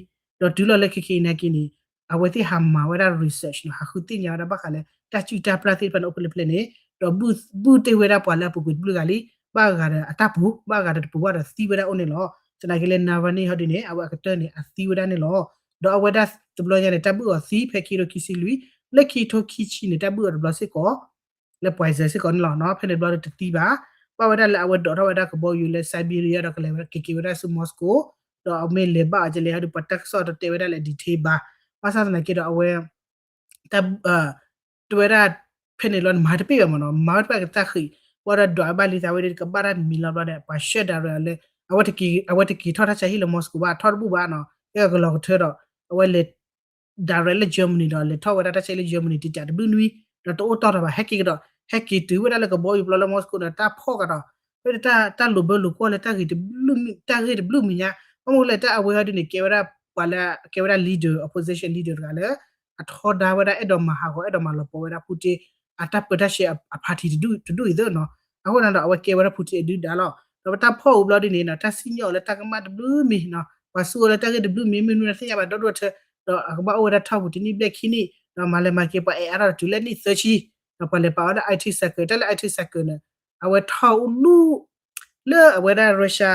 ဒီးတုၤလီၤလၢခဲခဲအံၤနာ်က့န့ၣ် အဝဲသ့ၣ်ဟးမၤဝဲဒၣ် research နီၤ ဟးဃုသ့ၣ်ညါဝဲဒၣ်ဘၣ်ဃးလၢတၢ်စုၣ်တၢ်ပျၢ်သ့ၣ်တဖၣ်န့ၣ် အိၣ်ဖဲလဲၣ်ဖဲလဲၣ်န့ၣ် ဒီးဘူၣ်တ့ၢ်ဝဲဒၣ်ပှၤလၢအပူၤကွံာ်တဘျုးဂၤလံ ဘၣ်ဂၤဒီးအတၢ်ပူၤ ဘၣ်ဂၤဒီးတပူၤဘၣ်ဒီးသံဝဲဒၣ်အိၣ်န့ၣ်လီၤ. သနာ်က့လၢ Navalny ဟီဒ်န့ၣ် အဝဲအကတၢၢ်န့ၣ် အသံဝဲဒၣ်န့ၣ်လီၤ. ဒီးအဝဲဒၣ်တဘျီညါန့ၣ် တၢ်ဘူၣ်အီၤသံဖဲခံကထိခံဆံလွံၢ် လၢခံကထိခံဆံန့ၣ် တၢ်ဘူၣ်အီၤတဘျီစ့ၢ်ကီး လၢ poison စ့ၢ်ကီးန့ၣ်လီၤ. ဖဲန့ၣ်တဘျီဒီးတသံဘၣ် ဘၣ်ဝဲဒၣ်လၢအဝဲဒိးထီၣ်ဝဲဒၣ်ကဘီယူၤလၢ Siberia ဒီးကလဲၤဝဲဒၣ်က့ၤက့ၤဝဲဒၣ်ဆူ Moscow ဒီးအမ့ၢ်လဲၤဘၣ်အီၤကလဲၣ်ဟီဒ် ပှၤတၢ်ကစီၣ်တတဲဝဲဒၣ်လၢ detail ဘၣ်. ဘၣ်ဆၣ်သနာ်က့ဒီးအဝဲ တၢ် တဝဲဒၣ် ဖဲန့ၣ်လီၤန့ၣ် မၤတပ့ၢ်ဘၣ်မ့ၢ်နီၤ မၤဝဲတဖၣ်ကသၣ်ဃံး ဘၣ်ဒီးဒွးဘၣ်လံသးဝဲဒီး ကဘၣ်တၢ်တမံၤလီၤဘျီဒီး ပှၤဆှၢဒၣ်ရဲၣ်အီၤလၢ အဝဲတက့ၤထီၣ်တၢ်ဆါဟံၣ်လၢ Moscow ဘၣ် ထီၣ်တဘူၣ်ဘၣ်နီၤ ကဲကလီၤကထၢဒီး အဝဲလဲၤ ဒၣ်ရဲၣ်လၢ Germany ဒီး လဲၤထီၣ်ဝဲဒၣ်တၢ်ဆါဟံၣ်လၢ Germany တံာ်တာ်တဘျုးနွံ ဒီးတအိၣ်တီၢ်ထီၣ်ဘၣ် ဟဲက့ၤကဒီး ဟဲက့ၤတုၤဝဲဒၣ်လၢကဘီယူၤပျီလၢ Moscow ဒီး တၢ်ဖီၣ်ကဒီး ဖဲတၢ်လိာ်ဘၢလိာ်ကွီၢ်လၢတၢ်ဂ့ၢ်တဘျုးမံၤ တၢ်ဂ့ၢ်တဘျုးမံၤညါ ဘၣ်မနုၤလဲၣ် တၢ်အဝဲဟီဒ်န့ၣ် ကဲဝဲဒၣ်ပှၤလၢ ကဲဝဲဒၣ် leader opposition leader တဂၤလၢ အထီဒါဝဲဒၣ် အဲၣ်ဒိးမၤဟးဂီၤ အဲၣ်ဒိးမၤလီၤပှီၢ်ဝဲဒၣ် Putin အတၢ်ပၢတၢ်ဆှၢအ party တဒူၣ်အံၤသ့နီၤ အဃိန့ၣ်ဒီး အဝဲကဲဝဲဒၣ် Putin အဒုၣ်ဒါလီၤ ဒီးပတၢ်ဖီၣ်အူဘျီဒ်န့ၣ် တၢ်စံၣ်ညီၣ်အီၤလၢတၢ်ကမၣ်တဘျုးမံၤ ပှၤစူးအီၤလၢတၢ်ဂ့ၢ်တဘျုးမံၤ မ့ၢ်မနုၤသ့ၣ်ညါဘၣ်ဒီဒူၣ်ထၢ ဒီးအကဘၣ်အိၣ်ဝဲဒၣ်ထီၣ်ပူၤတနံၣ်ဘျဲၣ်ခံနံၣ် ဒီးမၤလဲၤမၤက့ၤပှၤအဲၣ်အါထီၣ်တုၤလၢနံၣ်သၢဆံ ဒီးပှၤလဲၤပာ်ဝဲဒၣ် I T circle တၢ်လၢ I T circle န့ၣ် အဝဲထီၣ်အူလူ လၢအဝဲဒၣ် Russia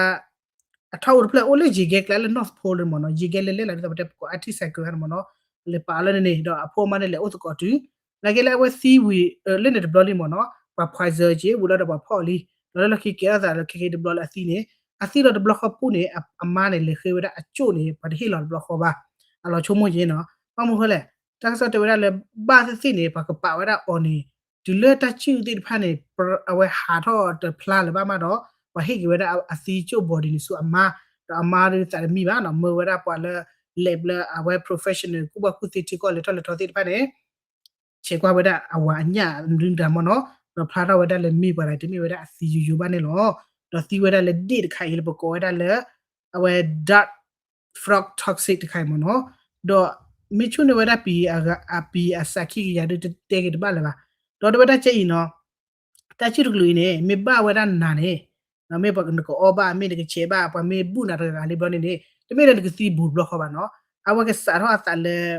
အထီၣ်အူတဖျၢၣ်အိၣ်လၢယံၤကဲကျါလၢ North Pole န့ၣ်မ့ၢ်နီၤ ယံၤကဲလဲၤလဲၤလီၤဒ်သိးပတဲပကိး I T circle န့ၣ်မ့ၢ်နီၤ လဲၤပာ်အီၤလၢန့ၣ်န့ၣ် ဒီးအဖိအမါန့ၣ်လဲၤအိၣ်သကိးတုၤ သနာ်က့လၢအဝဲသံဝံၤ လၢန့ၣ်တဘျီလံမ့ၢ်နီၤ ပှၤ poison က့ၤဝံၤလီၤဒီးပှၤဖီၣ်အီၤလံ ဒီးလၢလီၢ်ခံကဲထီၣ်သးလၢခဲက့ၤတဘျီလၢအသံန့ၣ် အသံလီၤတဘျီဃီပူၤန့ၣ် အမါန့ၣ်လဲၤဃ့ဝဲဒၣ်အကၠိၣ်န့ၣ် ပှၤတဟ့ၣ်လီၤတဘျီဃီဘၣ် အလီၤဆိကမိၣ်က့ၤနီၤ ဘၣ်မနုၤဃိလဲၣ် တၢ်ကစီၣ်တဲဝဲဒၣ်လၢ ဘၣ်သ့ၣ်သ့ၣ်န့ၣ် ပှၤကပာ်ဝဲဒၣ်အီၤန့ၣ် တုၤလၢတၢ်စုၣ်သ့ၣ်တဖၣ်န့ၣ် အဝဲဟးထီၣ်တဖျါလၢၤဘၣ်မးဒီး ပှၤဟ့ၣ်က့ၤဝဲဒၣ်အသံကၠိၣ် body န့ၣ်ဆူအမါ ဒီးအမါဒ်သးတမံဘၣ်နီၤ မၢဝဲဒၣ်ပှၤလၢ lab လၢအဝဲ professional ကူၣ်ဘၣ်ကူၣ်သ့ထံကီၢ်လဲၤထီၣ်လဲၤထီသ့ၣ်တဖၣ်န့ၣ် ဆဲးကွၢ်ဝဲဒၣ်အဝၤအညၣ်မနုၤတၢ်မ့ၢ်နီၤ ဒီးဖျါထီၣ်ဝဲဒၣ်လၢမ့ၢ်ပှၤတဂၤတမ့ၢ်ဝဲဒၣ်အသံယိယိဘၣ်န့ၣ်လီၤ. ဒီးသံဝဲဒၣ်လၢဒ့ၣ်တခါအံၤလၢပကိးဝဲဒၣ်လၢ အဝဲ dark frog toxic တခါအံၤမ့ၢ်နီၤ ဒီးမ့ၢ်ဆူၣ်န့ၢ်ဝဲဒၣ်ပံၤအပံၤအစးခံကယၤဒုးတဲက့ၤတဘၣ်လၢၤဘၣ်. ဒီးတဝဲဒၣ်ကဲအံၤနီၤ တၢ်စုၣ်တကလုာ်အံၤန့ၣ် မ့ၢ်ဘၣ်ဝဲဒၣ်နၤန့ၣ် မ့ၢ်နကအီဘၣ် မ့ၢ်နကဆဲးဘၣ် ပှၤမ့ၢ်ဘူၣ်နၤတဂၤလံဘျီန့ၣ်န့ၣ် တမ့ၢ်လၢနကသံဘူးတဘျီဃီဘၣ်နီၤ အဝဲကစးထီၣ်အသးလၢ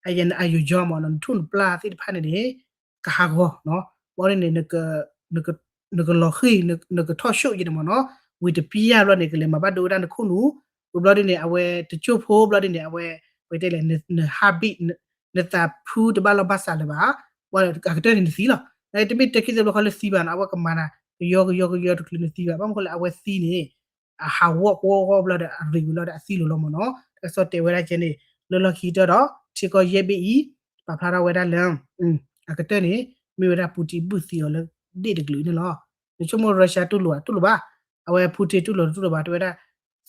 အယအယိာ်ယီမ့ၢ်နီၤ နထူၣ်နပျၢ်သ့ၣ်တဖၣ်န့ၣ်န့ၣ် ကဟးဂီၤနီၤ ဘျီန့ၣ်န့ၣ် နကလီၤဃံၢ် နကထီၣ်ဆူၣ်ယဲန့ၣ်မ့ၢ်နီၤ ဝံၤတပျၢ်ဘျီန့ၣ် ကလဲၤမၤဘၣ်ဒိဝဲဒၣ်နခိၣ်နူာ် ဝံၤဘျီဒ်န့ၣ် အဝဲတကၠိၢ်ဖိဘျီဒ်န့ၣ် အဝဲ ပတဲလဲၣ် န heartbeat နသးဖူတဘၣ်လီၢ်ဘၣ်စးလၢၤဘၣ် ဘၣ်အကတၢၢ်န့ၣ်နသံလီၤ တမ့ၢ်တဲခံသဘျီဃီလၢသံဘၣ်နီၤ အဝဲကမၤနၤ ကယီကယီကယီတချုးနသံဘၣ် ဘၣ်မနုၤဃိလၢအဝဲသံန့ၣ် အဟးဝီၣ်ကဝီၣ်ကဝီၣ်ဘျီဒီးအရ့ဝံၤလီၤဒီးအသံလီၤလီၤမ့ၢ်နီၤ တၢ်ကစီၣ်တဲဝဲဒၣ်ကဲန့ၣ် လၢလီၢ်ခံကတၢၢ်ဒီး ထံကီၢ်ယဲၢ်ဘ့ၣ်အံၤ ပာ်ဖျါထီၣ်ဝဲဒၣ်လၢ အကတၢၢ်န့ၣ် မ့ၢ်ဝဲဒၣ် Putin ဘူၣ်သံအီၤလၢဒ့ၣ်တကလုာ်န့ၣ်လီၤ. နဆိကမိၣ် Russia တူၢ်လိာ်ဧါ တူၢ်လိာ်ဘၣ်. အဝဲ Putin တူၢ်လိာ်တတူၢ်လိာ်ဘၣ် တဲဝဲဒၣ်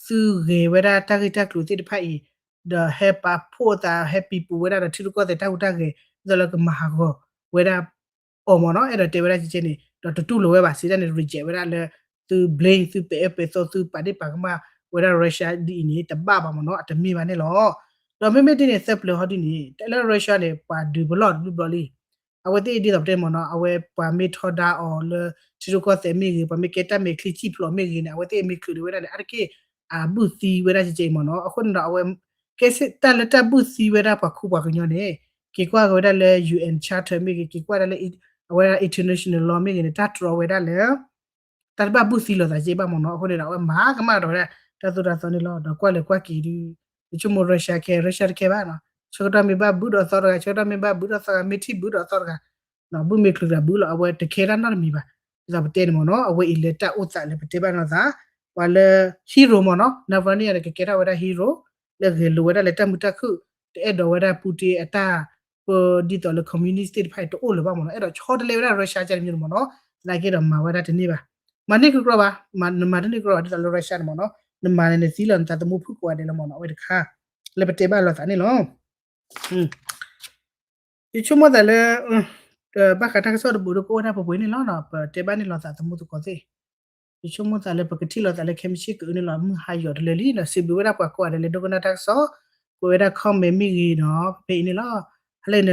သုဂဲၤဝဲဒၣ်တၢ်ဂ့ၢ်တၢ်ကျိၤသ့ၣ်တဖၣ်အံၤ ဒီးဟဲပာ်ဖှိၣ်အသး ဟဲပံၤပူၤဝဲဒၣ်ဒီးထံရူၢ်ကီၢ်သဲးတၢ်ဟူးတၢ်ဂဲၤ ဒ်သိးလၢကမၤဟးဂီၤဝဲဒၣ် အီၤမ့ၢ်နီၤ အဲၣ်ဒိးတဲဝဲဒၣ်ကဲန့ၣ် ဒီးတတူၢ်လိာ်ဝဲဘၣ် စံးတၢ်န့ၣ် reject ဝဲဒၣ်လၢ သု blame သုပဲာ်အၢပဲာ်သီ သုပာ်ဒ့ၣ်ပာ်ကမၣ်ဝဲဒၣ် Russia ဒ်အံၤန့ၣ် တဘၣ်ဘၣ်မ့ၢ်နီၤ အတမ့ၢ်ဘၣ်န့ၣ်လီၤ. ဒီးမ့မ့ၢ်ဒ်န့ၣ် သၢပျၢၤဟီဒ်န့ၣ် တၢ်လၢ Russia န့ၣ် ပှၤဒုးပလီၢ်တဘျုးဘျီလံ အဝဲသ့ၣ်ဒ်သိးပတဲမ့ၢ်နီၤ အဝဲပှၤမ့ၢ်ထီဒါအီၤလၢ ထံရူၢ်ကီၢ်သဲးမ့ၢ်ဂ့ၤ ပှၤမ့ၢ်ကဲတၢ်မဲာ်ချံစံၣ်ဖျိးမ့ၢ်ဂ့ၤန့ၣ် အဝဲသ့ၣ်မ့ၢ်ချုးဒံးဝဲဒၣ်န့ၣ် အါတက့ၢ် အဘုၣ်သံဝဲဒၣ်ကကဲအံၤမ့ၢ်နီၤ. အဃိန့ၣ်ဒီး အဝဲ ကဲစ့ၢ်တၢ်လၢတၢ်ဘုၣ်သံဝဲဒၣ်ပှၤခူပှၤကညီန့ၣ် က့ၤကွၢ်က့ၤဝဲဒၣ်လၢ ယူၣ်အၣ် charter မ့ၢ်ဂ့ၤ က့ၤကွၢ်ဒၣ်လၢ အဝဲဒၣ် international law မ့ၢ်ဂ့ၤန့ၣ် တၢ်တြီဝဲဒၣ်လၢ တၢ်တဘၣ်ဘုၣ်သံလိာ်သးကဲဘၣ်မ့ၢ်နီၤ. အဃိန့ၣ်ဒီး အဝဲမၤကမၣ်ဒီးဝဲဒၣ် တၢ်သိၣ်တၢ်သီန့ၣ်လီၤ. ဒီးကွၢ်လဲၤကွၢ်က့ၤဒုး ယဆိကမိၣ် Russia ခဲ Russia တခဲဘၣ်နီၤ ဆၢကတီၢ်မ့ၢ်ဘၣ်ဘုၣ်ဒီးသီတဂၤ ဆၢကတီၢ်မ့ၢ်ဘၣ်ဘုၣ်ဒီးသီတဂၤ မ့ၢ်ထံၣ်ဘုၣ်ဒီးသီတဂၤ ဘုၣ်မ့ၢ်ချုးတဂၤဘုၣ်လီၤ အဝဲတကဲတၢ်နီတမံၤဘၣ်. ဒ်သိးပတဲန့ၣ်မ့ၢ်နီၤ အဝဲအံၤလၢတၢ်အိၣ်သးလၢပတဲဘၣ်နီၢ်သး ပှၤလၢ hero မ့ၢ်နီၤ Navalny န့ၣ် ကကဲထီၣ်ဝဲဒၣ် hero လၢဂဲၤလိာ်ဝဲဒၣ်လၢတၢ်မုာ်တၢ်ခုၣ် တအဲၣ်ဒိးဝဲဒၣ် Putin အတၢ် ပဒ်သိးလၢ communist သ့ၣ်တဖၣ်အံၤတအိၣ်လၢၤဘၣ်မ့ၢ်နီၤ အဲၣ်ဒိးဆီတလဲဝဲဒၣ် Russia ကဲတမံၤန့ၣ်မ့ၢ်နီၤ သနာ်က့ဒီးမၤဝဲဒၣ်တန့ၢ်ဘၣ် မၤန့ၢ်ကကြၢးဘၣ် နမၤတန့ၢ်ကကြၢးဘၣ် ဒ်သိးလၢ Russia န့ၣ်မ့ၢ်နီၤ နမၤန့ၣ်နသံလီၤနသးသမူဖုၣ်ကိးဂၤဒဲးလီၤမ့ၢ်နီၤ အဝဲတခါ လၢပတဲဘၣ်လိာ်သးန့ၣ်လီၤ. ယဆိကမိၣ်သးလၢ ဘၣ်ဃးတၢ်ကစီၣ်တဘိဒီးကအိၣ်ဝဲဒၣ်ပှဲၤပှဲၤန့ၣ်လီၤနီၤ ပတဲဘၣ်န့ၢ်လိာ်သးသမူသကိးသ့ၣ် ယဆိကမိၣ်သးလၢပကထံၣ်လိာ်သးလၢခဲမုၢ်ဆ့ၣ်ကအုးန့ၣ်လီၤ မုၢ်ဟါယီၤတလၢလံနီၤ စံးဘျုးဝဲဒၣ်ပှၤကိးဂၤဒဲးလၢဒိကနၣ်တၢ်ကစီၣ် ကွဲးဝဲဒၣ် comment မ့ၢ်ဂ့ၤနီၤ ဖဲအံၤန့ၣ်လီၤ ဟါလၢအံၤန့ၣ်